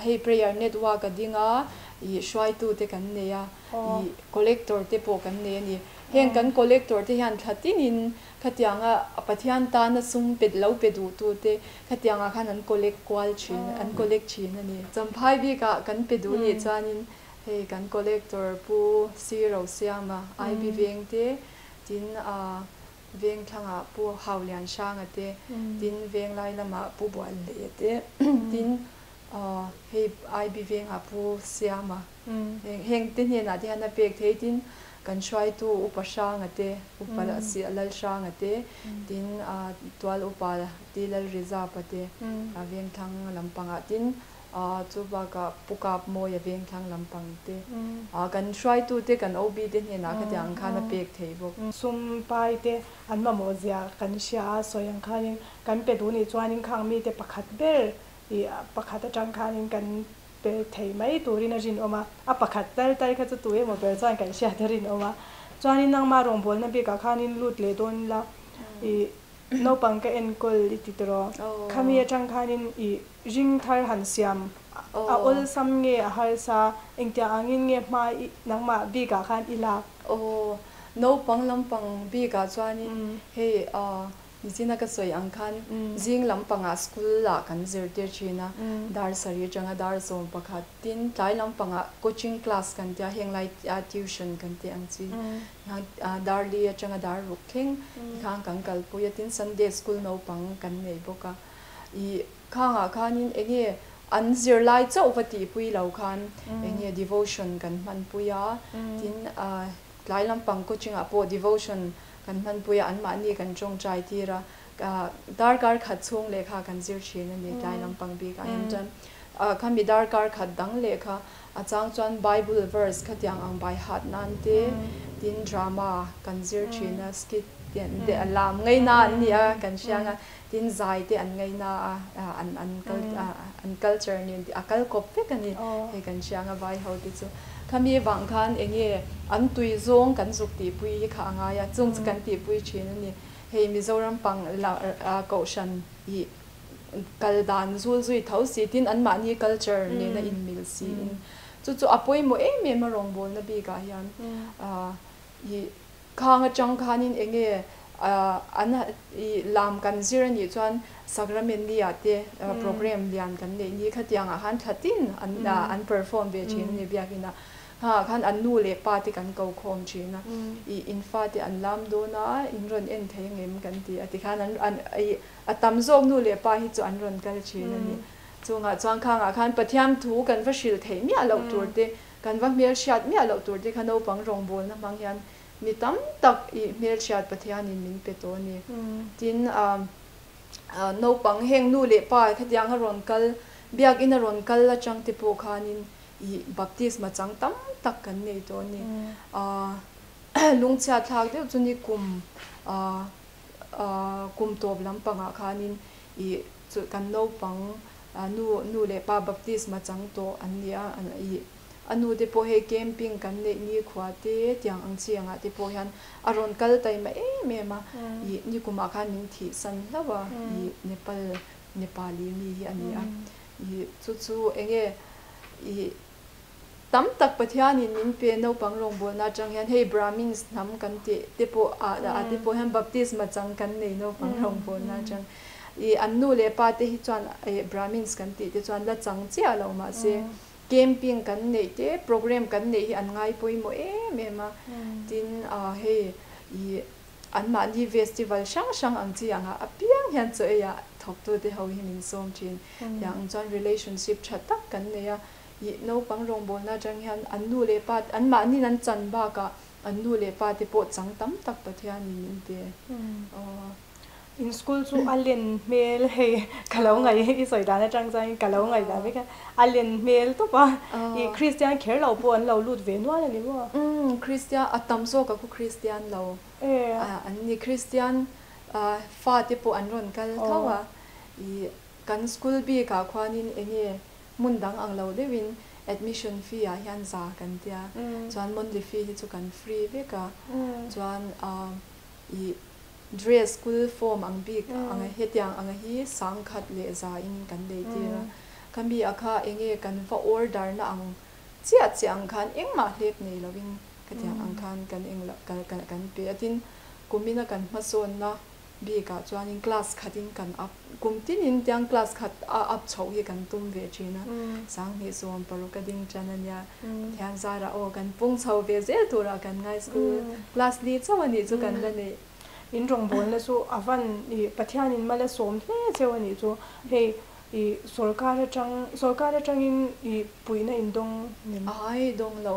hei prayer network a ding a, ih hruaitu te kan nei a, ih collector te pawh kan nei a ni. Heng kan collector te hian thla tinin khatianga Pathian tana sum pe lo pe duhtu te khatiangah khan an collect kual thin, an collect thin a ni. Champhai bik ah kan pe duh nih chuanin Hei kan collector Pu Si Rosiama, IB Veng te, tin Veng thlangah Pu Hau Lian Hranga te, tin Veng lai lamah Pu Buan Leia te, tin hei IB Vengah Pu Siama, heng te hnenah te hian a pek thei, tin kan hruaitu Upa Hranga te, Upa Lal Hranga te, tin Tual Upa Ti Lal Rizapa te, Veng thlang lampangah tin Chu bakah Pu Kap Mawia vengthlang lampang te kan hruaitute kan OB te hnenah khatiang ang khan a pek thei bawk. Sum pai te an mamawh zia kan hria a, sawi ang khanin kan pe duh nih chuanin khang mite pakhat ber ih pakhat atang khanin kan pe thei mai turin a rinawm a, a pakhat tal tal kha chu tu emaw ber chuan kan hriat a rinawm a. Chuanin nangmah rawngbawlna bikah khanin lut leh dawn ila ih Naupang ka enkawl i ti tawh. Khami atang khanin i ring thar han siam a awlsam nge a harsa, engtiang angin nge hma i nangmah bikah khan i lak? Aw, naupang lampang bikah chuanin hei nichina ka sawi ang khan zing lampangah school ah kan zirtir thin a, dar sarih atanga dar 11 tin tlai lampangah coaching class kan tia heng lai tuition kan tih ang chi Darli atanga dar ruk thleng tikhan kan kalpui a, tin Sunday school naupang kan nei bawk a. Ih khangah khanin enge an zirlai chauh va tihpui lo khan enge devotion kan hmanpui a, tin tlai lampang coaching ah pawh devotion kan hmanpui a, anmahni kan tawngtai tir a. Darkar khat chhung lehkha kan zir thin a ni tlai lampang bikah hian chuan khami darkar khat dang lehkha a chang chuan Bible verse khatiang ang bai hat nan te tin drama kan zir thin a skit te a lam ngaina an ni a kan hriang a tin zai te an ngaina a an an an culture nen a kal kawp vek a ni hei kan hriang a vai ho te chu khami vang khan enge an tui zawng kan zuk tihpui hi kha a ngai a chung chu kan tihpui thin a ni. Hei Mizoram pang la kohhran i kal dan zul zui tho si tin anmahni culture nena inmil si in chu chu a pawimawh em em a rawngbawlna bikah hian i khang atang khanin enge an i lam kan zir anih chuan Sacrament ni ah te program lian kan neih ni khatiangah khan thlatin an an perform ve thin a ni biakinah. Hngah khan an nu leh pa te kan ko khawm thin a, ih in fa te an lam dawn a, in rawn en thei angem kan ti a tikhan an an ih a tam zawk nu leh pa hi chu an rawn kal thin a ni. Chungah chuan khangah khan Pathian thu kan va hrilh theih miah loh tur te, kan va hmelhriat miah loh tur te kha naupang rawngbawlna hmang hian mi tam tak ih hmelhriat Pathianin min pe tawh a ni. Tin, naupang heng nu leh pa khatianga rawn kal, biakina rawn kal atang te pawh khanin I baptisma chang tam tak kan nei tawh a ni. Lungchhiat thlak deuh chu ni kum kum tawp lampangah khanin i chu kan naupang nu nu leh pa baptisma chang tawh an ni a, i a nu te pawh hei camping kan neih ni khua te tiang ang chi angah te pawh hian a rawn kal taima em em a, i ni kumah khan min thihsan hlauh a, i Nepal Nepali mi hi a ni a, i chu chu enge I tam tak Pathianin min pe naupang rawngbawlna atang hian hei Brahmins hnam kan tih te pawh ah ah te pawh hian baptisma chang kan nei naupang rawngbawlna atang. I an nu leh pa te hi chuan eh Brahmins kan tih te chuan la chang chiah lo mahse camping kan neih te program kan neih hi an ngai pawimawh em em a. Tin ah hei i Anmahni festival hrang hrang ang chi anga apiang hian chaw eiah thawktute ho hi min sawm thin. Tiang ang chuan relationship tha tak kan nei a, ih naupang rawngbawlna atang hian an nu leh pa, anmahniin an chan bakah an nu leh pa te pawh chang tam tak Pathianin min pe. Aw. In school chu a len hmel hei ka lo ngaih i sawi dan atang chuan ka lo ngaih dan vek a, a len hmel tawp a, ih Kristian kher lo pawh an lo lut ve nual a ni maw? Umm Kristian a tam zawk a khu Kristian lo an ni, Kristian fate pawh an rawn kal tho a, ih kan school bikah khuanin enge hmun dang ang lo deuhin admission fee ah hian za kan tia, chuan monthly fee hi chu kan free vek a, chuan ih Dress school form ang bik anga hetiang anga hi sangkhat leh za in kan lei tir a, khami a kha enge kan va order na ang chiah chiah ang khan engmah hlep nei lo in khatiang ang khan kan eng lo kan pe a, tin kumina kan hmasawnna bik ah chuan in class khat in kan up kum tin in tiang class khat a up chhoh hi kan tum ve thin a, sanghnih 16 a ding tan a nia Pathian zarah aw kan pung chho ve zel turah kan ngai school class li chauh a nih chu kan la neih. In rawngbawlna chu a van i Pathianin mal a sawm hle cheu a nih chu. Hei i sawrkar atang sawrkar atangin i puihna in dawng nem? Ai dawng lo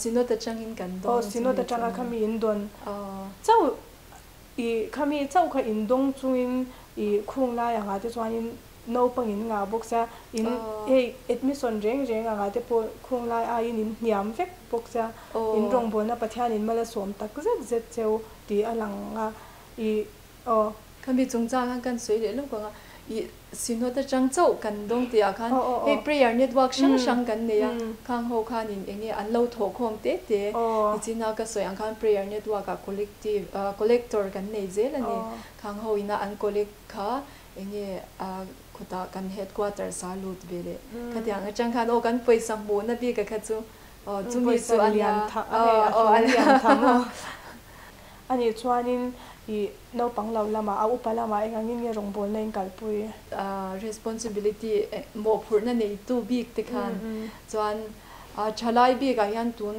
Synod atangin kan dawng. Aw Synod atanga khami in dawn chauh i khami chauh kha in dawng chungin i khung lai angah te chuanin Naupang in ngah bawk sia, in hei admission reng reng anga te pawh khung lai aiin in hniam vek bawk sia, in rawngbawlna Pathian in mal a sawm tak zet zet cheu tih a lang a, i aw. Khami chungchang khan kan sawi leh lawk ang a, i Synod atang chauh kan dawng tih ah khan hei prayer network hrang hrang kan nei a, khang ho khanin eng nge an lo thawh khawm te te, nichina ka sawi ang khan prayer network ah collective collector kan nei zel a ni, khang ho ina an collect kha Enge a khawtah kan headquarters a lut ve leh khatiang atang khan aw kan pawisa hmuhna bik a kha chu aw chumi chu a nia aw aw a lian tham aw. Anih chuanin i naupang lo lamah a upa lamah eng angin nge rawngbawlna in kalpui? Responsibility mawhphurhna neitu bik te khan chuan thalai bikah hian tun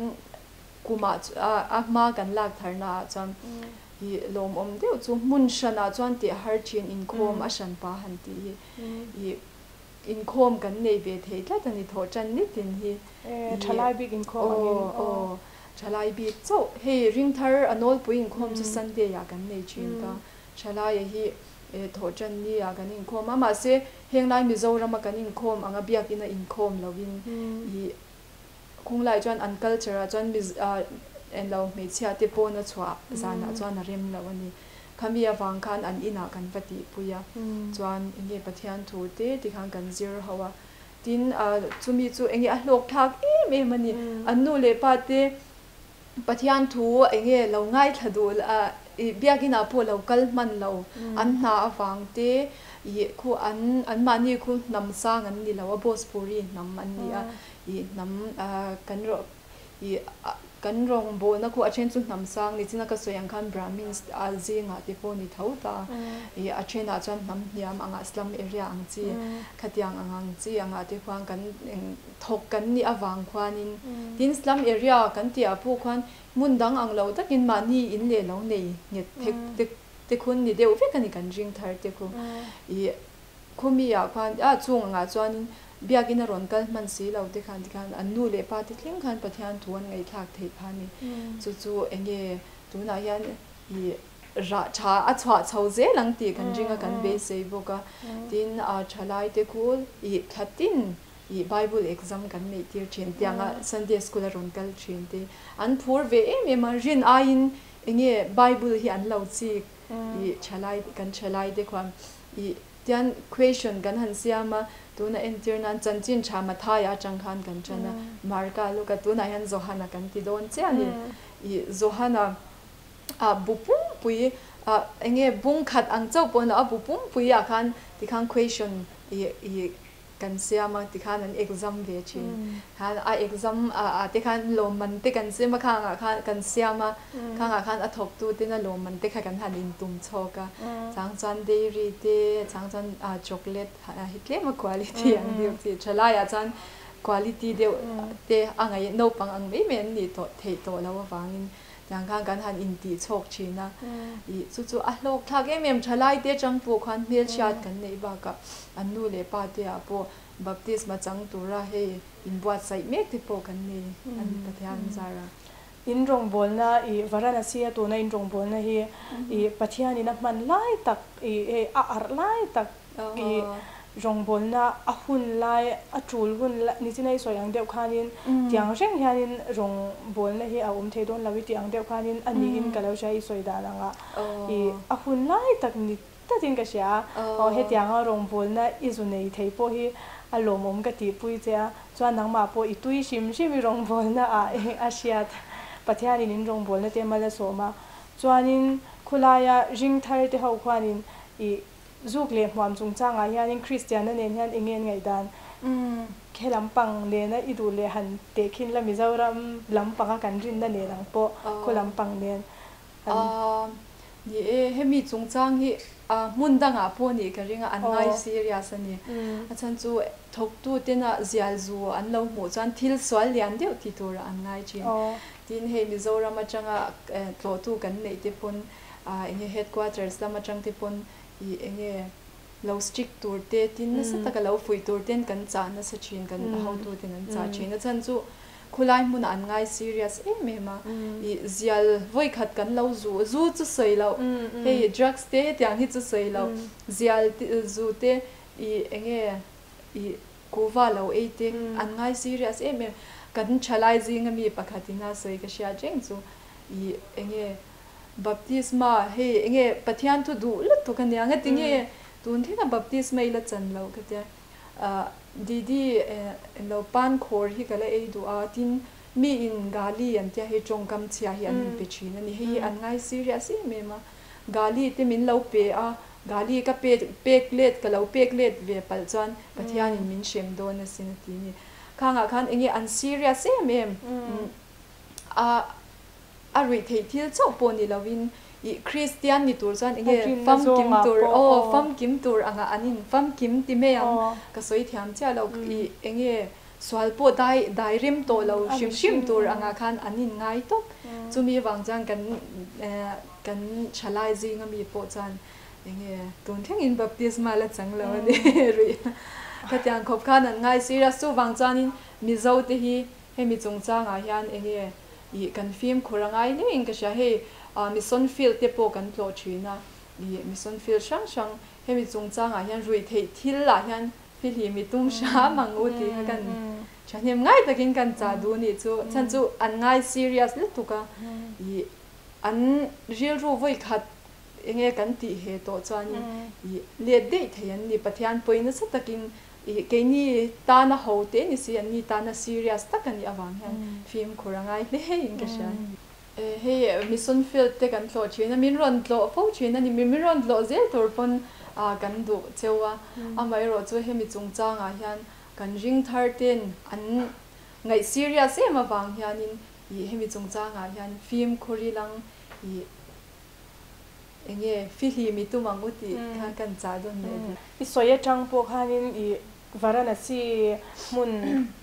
kumah a hma kan lak tharna ah chuan hi lawmawm deuh chu hmun hranah chuan tih har thin inkhawm a hran pa han tih hi ih inkhawm kan nei ve thei tlat a ni thawh tan nitin hi thalai bik inkhawm angin aw thalai bik chauh hei ringthar a nawlpui inkhawm chu Sunday ah kan nei thin ta thalai a hi. Thawhṭanni ah kan inkhawm a, mahse henglai Mizoram a kan inkhawm anga biakinn a inkhawm lovin ih khunglai chuan an culture ah chuan Miz englo hmeichhia te pawn a chhuah zanah chuan a rem lo a ni. Khami avang khan an inah kan va tihpui a, chuan enge Pathian thu te tikhan kan zir ho a, tin chumi chu enge a hlawk thlak em em a ni. An nu leh pa te Pathian thu enge lo ngaithla duh i biakinn ah pawh lo kal hman lo an hna avang te i khu an anmahni khu hnam sang an ni lo a Bhojpuri hnam an ni a i hnam kan rawh i kan rawngbawlna khu a then chu hnam sang ni chin a ka sawi ang khan Brahmins a zingah te pawh ni tho ta i a thenah chuan hnam hniam angah slum area ang chi khatiang ang ang chi angah te khuan kan Thawk kan nih avang khuanin tin slum area kan tih ah pawh khuan hmun dang ang lo takin mahni in leh lo nei nghet thek tek te khun ni deuh vek a ni kan ring thar te khu. Ih khumi ah khuan ah chung angah chuanin biakinn a rawn kal hman si lo te khan tikhan an nu leh pa te thleng khan Pathian thu an ngaihthlak theih phah a ni. Chu chu enge tunah hian ih rah tha a chhuah chho zel ang tih kan ring a kan beisei bawk a. Tin ah thalai te khu ih thlatin Ih Bible exam kan neih tir thin tianga Sunday school a rawn kal thin te an phur ve em em a, rin aiin enge Bible hi an lo chik ih thalai kan thalai te khuan ih tian question kan han siam a, tuna entir nan chanchin tha Mathaia atang khan kan tan a, Marka Luka tunah hian Johana kan ti dawn chiah a ni ih Johana ah bu pumpui ah enge bung khat ang chauh pawh a bu pumpui ah khan tikhan question ih ih Kan siam a tikhan an exam ve thin. Khan a exam ah te khan lawmman te kan siam a khang ah khan kan siam a khang ah khan a thawk tu ten a lawmman te kha kan han in tum chhawk a. Chang chuan dairy te chang chuan chocolate hi tlem a quality ang deuh chi thalai ah chuan quality deuh te a ngaih naupang ang mai mai an nih tawh theih tawh loh avangin Tiang khan kan han intih chhawk thin a, ih chu chu a hlawk thlak em em thalai te atang pawh khan hmelhriat kan neih bakah an nu leh pa te ah pawh baptisma chang tura hei inbuatsaih mek te pawh kan nei an Pathian zar a. In rawngbawlna ih Varanasi a tuna in rawngbawlna hi ih Pathianin a hman lai tak ih hei a arh lai tak ih Rawngbawlna a hun lai, a tul hun lai, nichina i sawi ang deuh khanin tiang reng hianin rawngbawlna hi a awm thei dawn lo i tih ang deuh khanin a niin ka lo hria i sawi dan anga i a hun lai tak ni tatin ka hria a, aw hetianga rawngbawlna i zu nei thei pawh hi a lawmawm ka tihpui che a, chuan nangmah pawh i tui hrim hrim i rawngbawlna ah a hriat Pathianin in rawngbawlna te mal a sawm a, chuanin khulaia ring thar te ho khuanin i Zuk leh hmuam chungchangah hianin Kristianna nen hian eng nge an ngaihdan? He lampang nena i duh leh han tehkhin la Mizoram lampanga kan rinna nen ang pawh khaw lampang nen han. Ni e, hemi chungchang hi hmun dangah pawh nih ka ring a, an ngai serious a ni. A chhan chu thawktu tena zial zu an lo hmuh chuan thil sual lian deuh ti turah an ngai thin. Tin, hei Mizoram atanga tlawhtu kan neih te pawn Enge headquarters lam atang te pawn i enge lo strict tur te tin nasa taka lo fuih tur ten kan chah nasa thin kan hotu ten an chah thin a chhan chu khulai hmunah an ngai serious em em a i zial vawi khat kan lo zu zu chu sawi loh hei drugs te hetiang hi chu sawi loh zial te zu te i enge i kuva lo ei te an ngai serious em em kan thalai zinga mi pakhat ina sawi ka hriat reng chu i enge Baptisma, hei enge Pathian thu duh lutuk a nia, ngati nge tun thleng a baptisma i la chan loh ka tia. Didi lo pan khawr hi ka la ei duh a, tin mi in gali an tia hei tawngkam chhia hi an in pe thin a ni, hei hi an ngai serious em em a, gali te min lo pe a, gali ka pe pek let ka lo pek let ve palh chuan Pathian in min hrem dawn asin a ti a ni. Khangah khan enge an serious em em a. A ruih theih thil chauh pawh ni lovin ih Kristian ni tur chuan enge famkim tur aw famkim tur angah an in famkim ti mai ang ka sawi thiam chiah lo ih enge sual pawh dai dai rem tawh lo hrim hrim tur angah khan an in ngai tawp chumi avang chuan kan kan thalai zinga mi pawh chuan enge tun thlengin baptisma la chang lo a ni ruih khatiang khawp khan an ngai serious chuvang chuanin Mizo te hi hemi chungchangah hian enge Ih, kan fimkhur a ngai hle in ka hria. Hei mission field te pawh kan tlawh thin a, I mission field hrang hrang hemi chungchangah hian ruihtheih thil ah hian fihlim i tum hram ang u tih kha kan thahnem ngai takin kan chah duh nih chu. Chhan chu an ngai serious lutuk a, i an rilru vawi khat enge kan tih he tawh chuanin i let daih thei an ni. Pathian pawi nasa takin i keini tana ho te ni si an ni tana serious tak a nih avang hian fimkhur a ngai hle in ka hria. Hei mission field te kan tlawh thin a, min rawn tlawh fo thin a ni, min rawn tlawh zel tur pawn kan duh cheu a, amaherawh chu hemi chungchangah hian kan ring thar ten an ngaih serious em avang hianin ih hemi chungchangah hian fimkhur ilang ih enge fihlim i tum ang u tih kha kan chah dawn leh duh. I sawi atang pawh khanin ih Varanasi hmun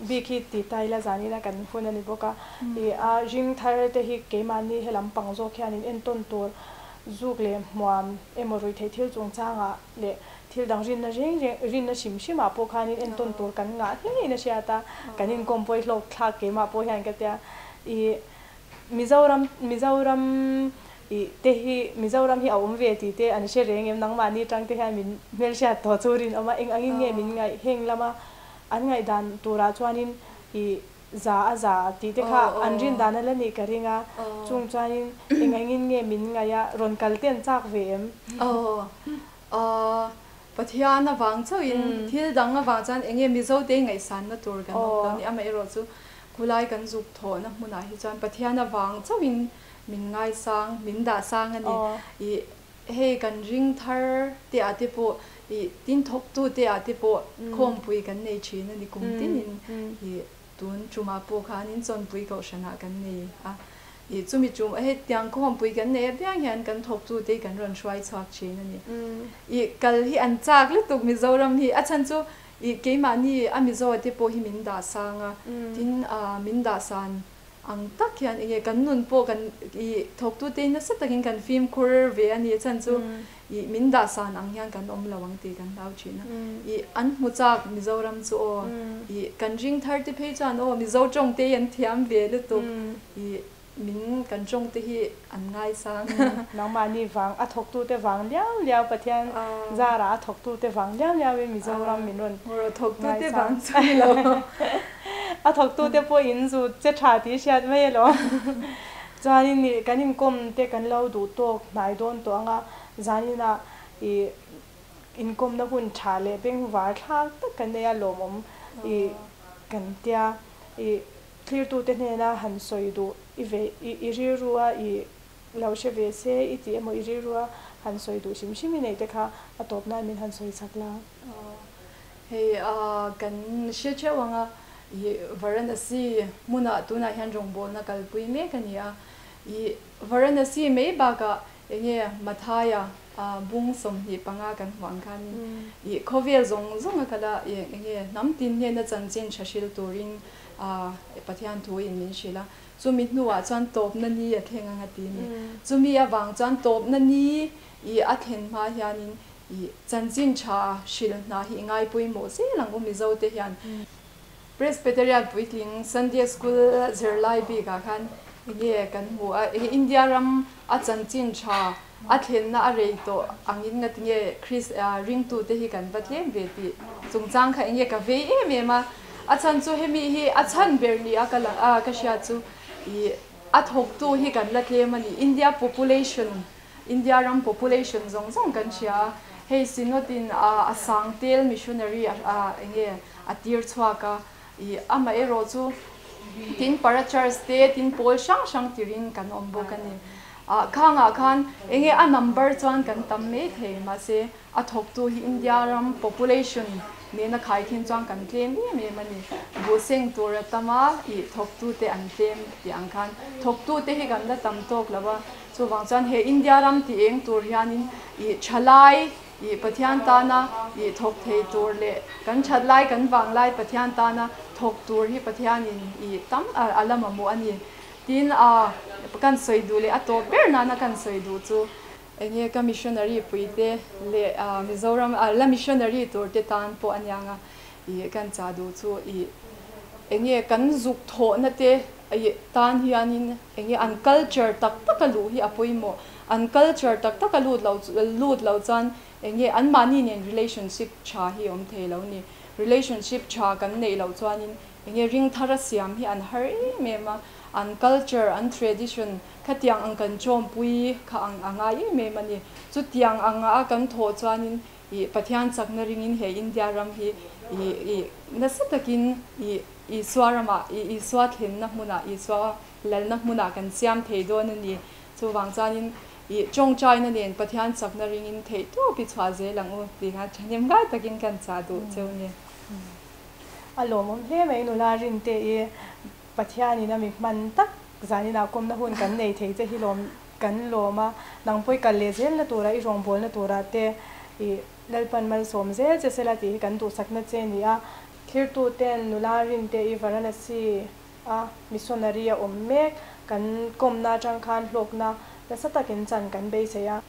bik hi ti ta ila zanina kan hun a ni bawk a, i a ring thar te hi keimahni he lampang zawk hianin entawn tur zuk leh hmuam emaw ruihtheih thil chungchangah leh thil dang rinna reng reng rinna hrim hrimah pawh khanin entawn tur kan ngah hle in a hriat a, kan inkawm pawh i hlawk thlak keimah pawh hian ka tia i Mizoram Mizoram i te hi Mizoram hi a awm ve tih te an hre reng em? Nangmahni tang te hian min hmelhriat tawh chu rinawm a, eng angin nge min ngaih heng lama an ngaihdan turah chuanin i za a za tih te kha an rin dan a la nih ka ring a, chung chuanin eng angin nge min ngaih a, rawn kal te an chak ve em? Aw Pathian avang chauhin thil dang avang chuan eng nge Mizo te ngaihsanna tur kan awm lo ni, amaherawh chu Khulai kan zuk thawhna hmunah hi chuan Pathian avang chauhin min ngaisang, min dahsang a ni. Ih, hei kan ring thar te ah te pawh, ih, tin thawktu te ah te pawh khawmpui kan nei thin a ni kum tinin. Ih, tun tumah pawh khanin Chawnpui Kohhranah kan nei a. Ih, chumi tum, hei tiang khawmpui kan nei apiang hian kan thawktu te hi kan rawn hruai chhuak thin a ni. Ih, kal hi an chak lutuk Mizoram hi, a chhan chu I keimahni a Mizo te pawh hi min dah sang a, tin min dah san ang tak hian enge kan nun pawh kan i thawktute hi nasa takin kan fimkhur ve a ni a chhan chu i min dah san ang hian kan awm lo ang tih kan hlau thin a. I an hmu chak Mizoram chu aw i kan ring thar te phei chuan aw Mizo tawng te hi an thiam ve lutuk i Min kan tawng te hi an ngaisang. Nangmahni vang a thawktute vang liau liau Pathian zarah a thawktute vang liau liau in Mizoram min rawn thawktute vang chu ni lo. A thawktute pawh in zu che tha tih hriat mai alawm. Chuanin ih kan inkawm te kan lo duh tawk hnai dawn tawh anga zaninah ih inkawmna hun tha leh bengvar thlak tak kan nei a lawmawm ih kan tia ih Thlirtute hnena han sawi duh i ve i rilru a i lo hre ve se i tih emaw i rilru a han sawi duh hrim hrim i neih te kha a tawp nan min han sawi chak la. Hei kan hre theuh ang a, i Varanasi hmunah tunah hian rawngbawlna kalpui mek a ni a, i Varanasi mai bakah enge Mathaya bung 25 kan hmuh ang khanin i khawvel zawng zawng a kal a, enge hnam tin hnena chanchin tha hril turin A, Pathian thu in min hrilh a, chumi hnuah chuan tawpna ni a thleng ang a ti ni. Chumi avang chuan tawpna ni i a thlen hma hianin i chanchin tha hrilh hna hi i ngaipawimawh zel ang u Mizo te hian. Presbyterian puitling Sunday School zirlai bikah khan enge kan hmu a, enge India ram a chanchin tha a thlenna a rei tawh angin ngatinge Chris ringtute hi kan va tlem ve tih chungchang kha enge ka vei em em a, a chhan chu hemi hi a chhan ber ni a ka lang a ka hriat chu ih a thawktu hi kan la tlem a ni, India population India ram population zawng zawng kan hria a, hei Synod in a sang tel missionary a enge a tir chhuak a ih amaherawh chu tin para church te tin pawl hrang hrang tirin kan awm bawk a ni. Ah khangah khan enge a number chuan kan tam mai thei mahse a thawktu hi India ram population nena khai thin chuan kan tlem em em a ni. Buhseng tur a tam a ih thawktu te an tlem tih ang khan thawktu te hi kan la tam tawk lo a, chuvang chuan he India ram ti eng tur hianin ih thalai ih Pathian tana ih thawk thei tur leh kan that lai kan vang lai Pathian tana thawk tur hi Pathianin ih tam a la mamawh a ni. Tin, a kan sawi duh leh a tawp ber nana kan sawi duh chu enge ka missionary puite leh Mizoram la missionary tur te tan pawh a niang a, ih kan chah duh chu ih enge kan zuk thawhna te I tan hianin enge an culture tak taka luh hi a pawimawh. An culture tak taka lut lo lut lo chuan enge anmahni nen relationship tha hi awm thei lo ni. Relationship tha kan neih loh chuanin enge ring thara siam hi an har em em a. An culture, an tradition khatiang ang kan chawmpui kha ang a ngai em em a ni. Chutiang anga kan thawh chuanin I Pathian chakna ringin he India ram hi i i nasa takin i Isua ramah i Isua thlenna hmunah Isua lalna hmunah kan siam thei dawn a ni. Chuvang chuanin i tawngtaina nen Pathian chakna ringin theih tawp i chhuah zel ang u tih kha thahnem ngai takin kan chah duh cheu ni. A lawmawm hle mai nula Rinte i Pathianin a mi hman tak zaninah kawmna hun kan nei thei che hi lawm kan lawm a, nang pawh i kal leh zelna tura i rawngbawlna tura te i Lalpan malsawm zel che sela tih hi kan duhsakna che a ni a. Thirtuten nula Rinte i Varanasi a missionary a awm mek kan kawmna atang khan hlawkna nasa takin chan kan beisei a.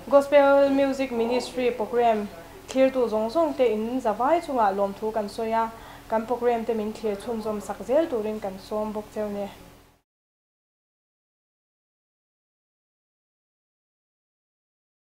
Gospel Music Ministry Programme thlirtu zawng zawng te in zavai chungah lawmthu kan sawi a, kan programme te min thlir chhunzawm sak zel turin kan sawm bawk cheu ni.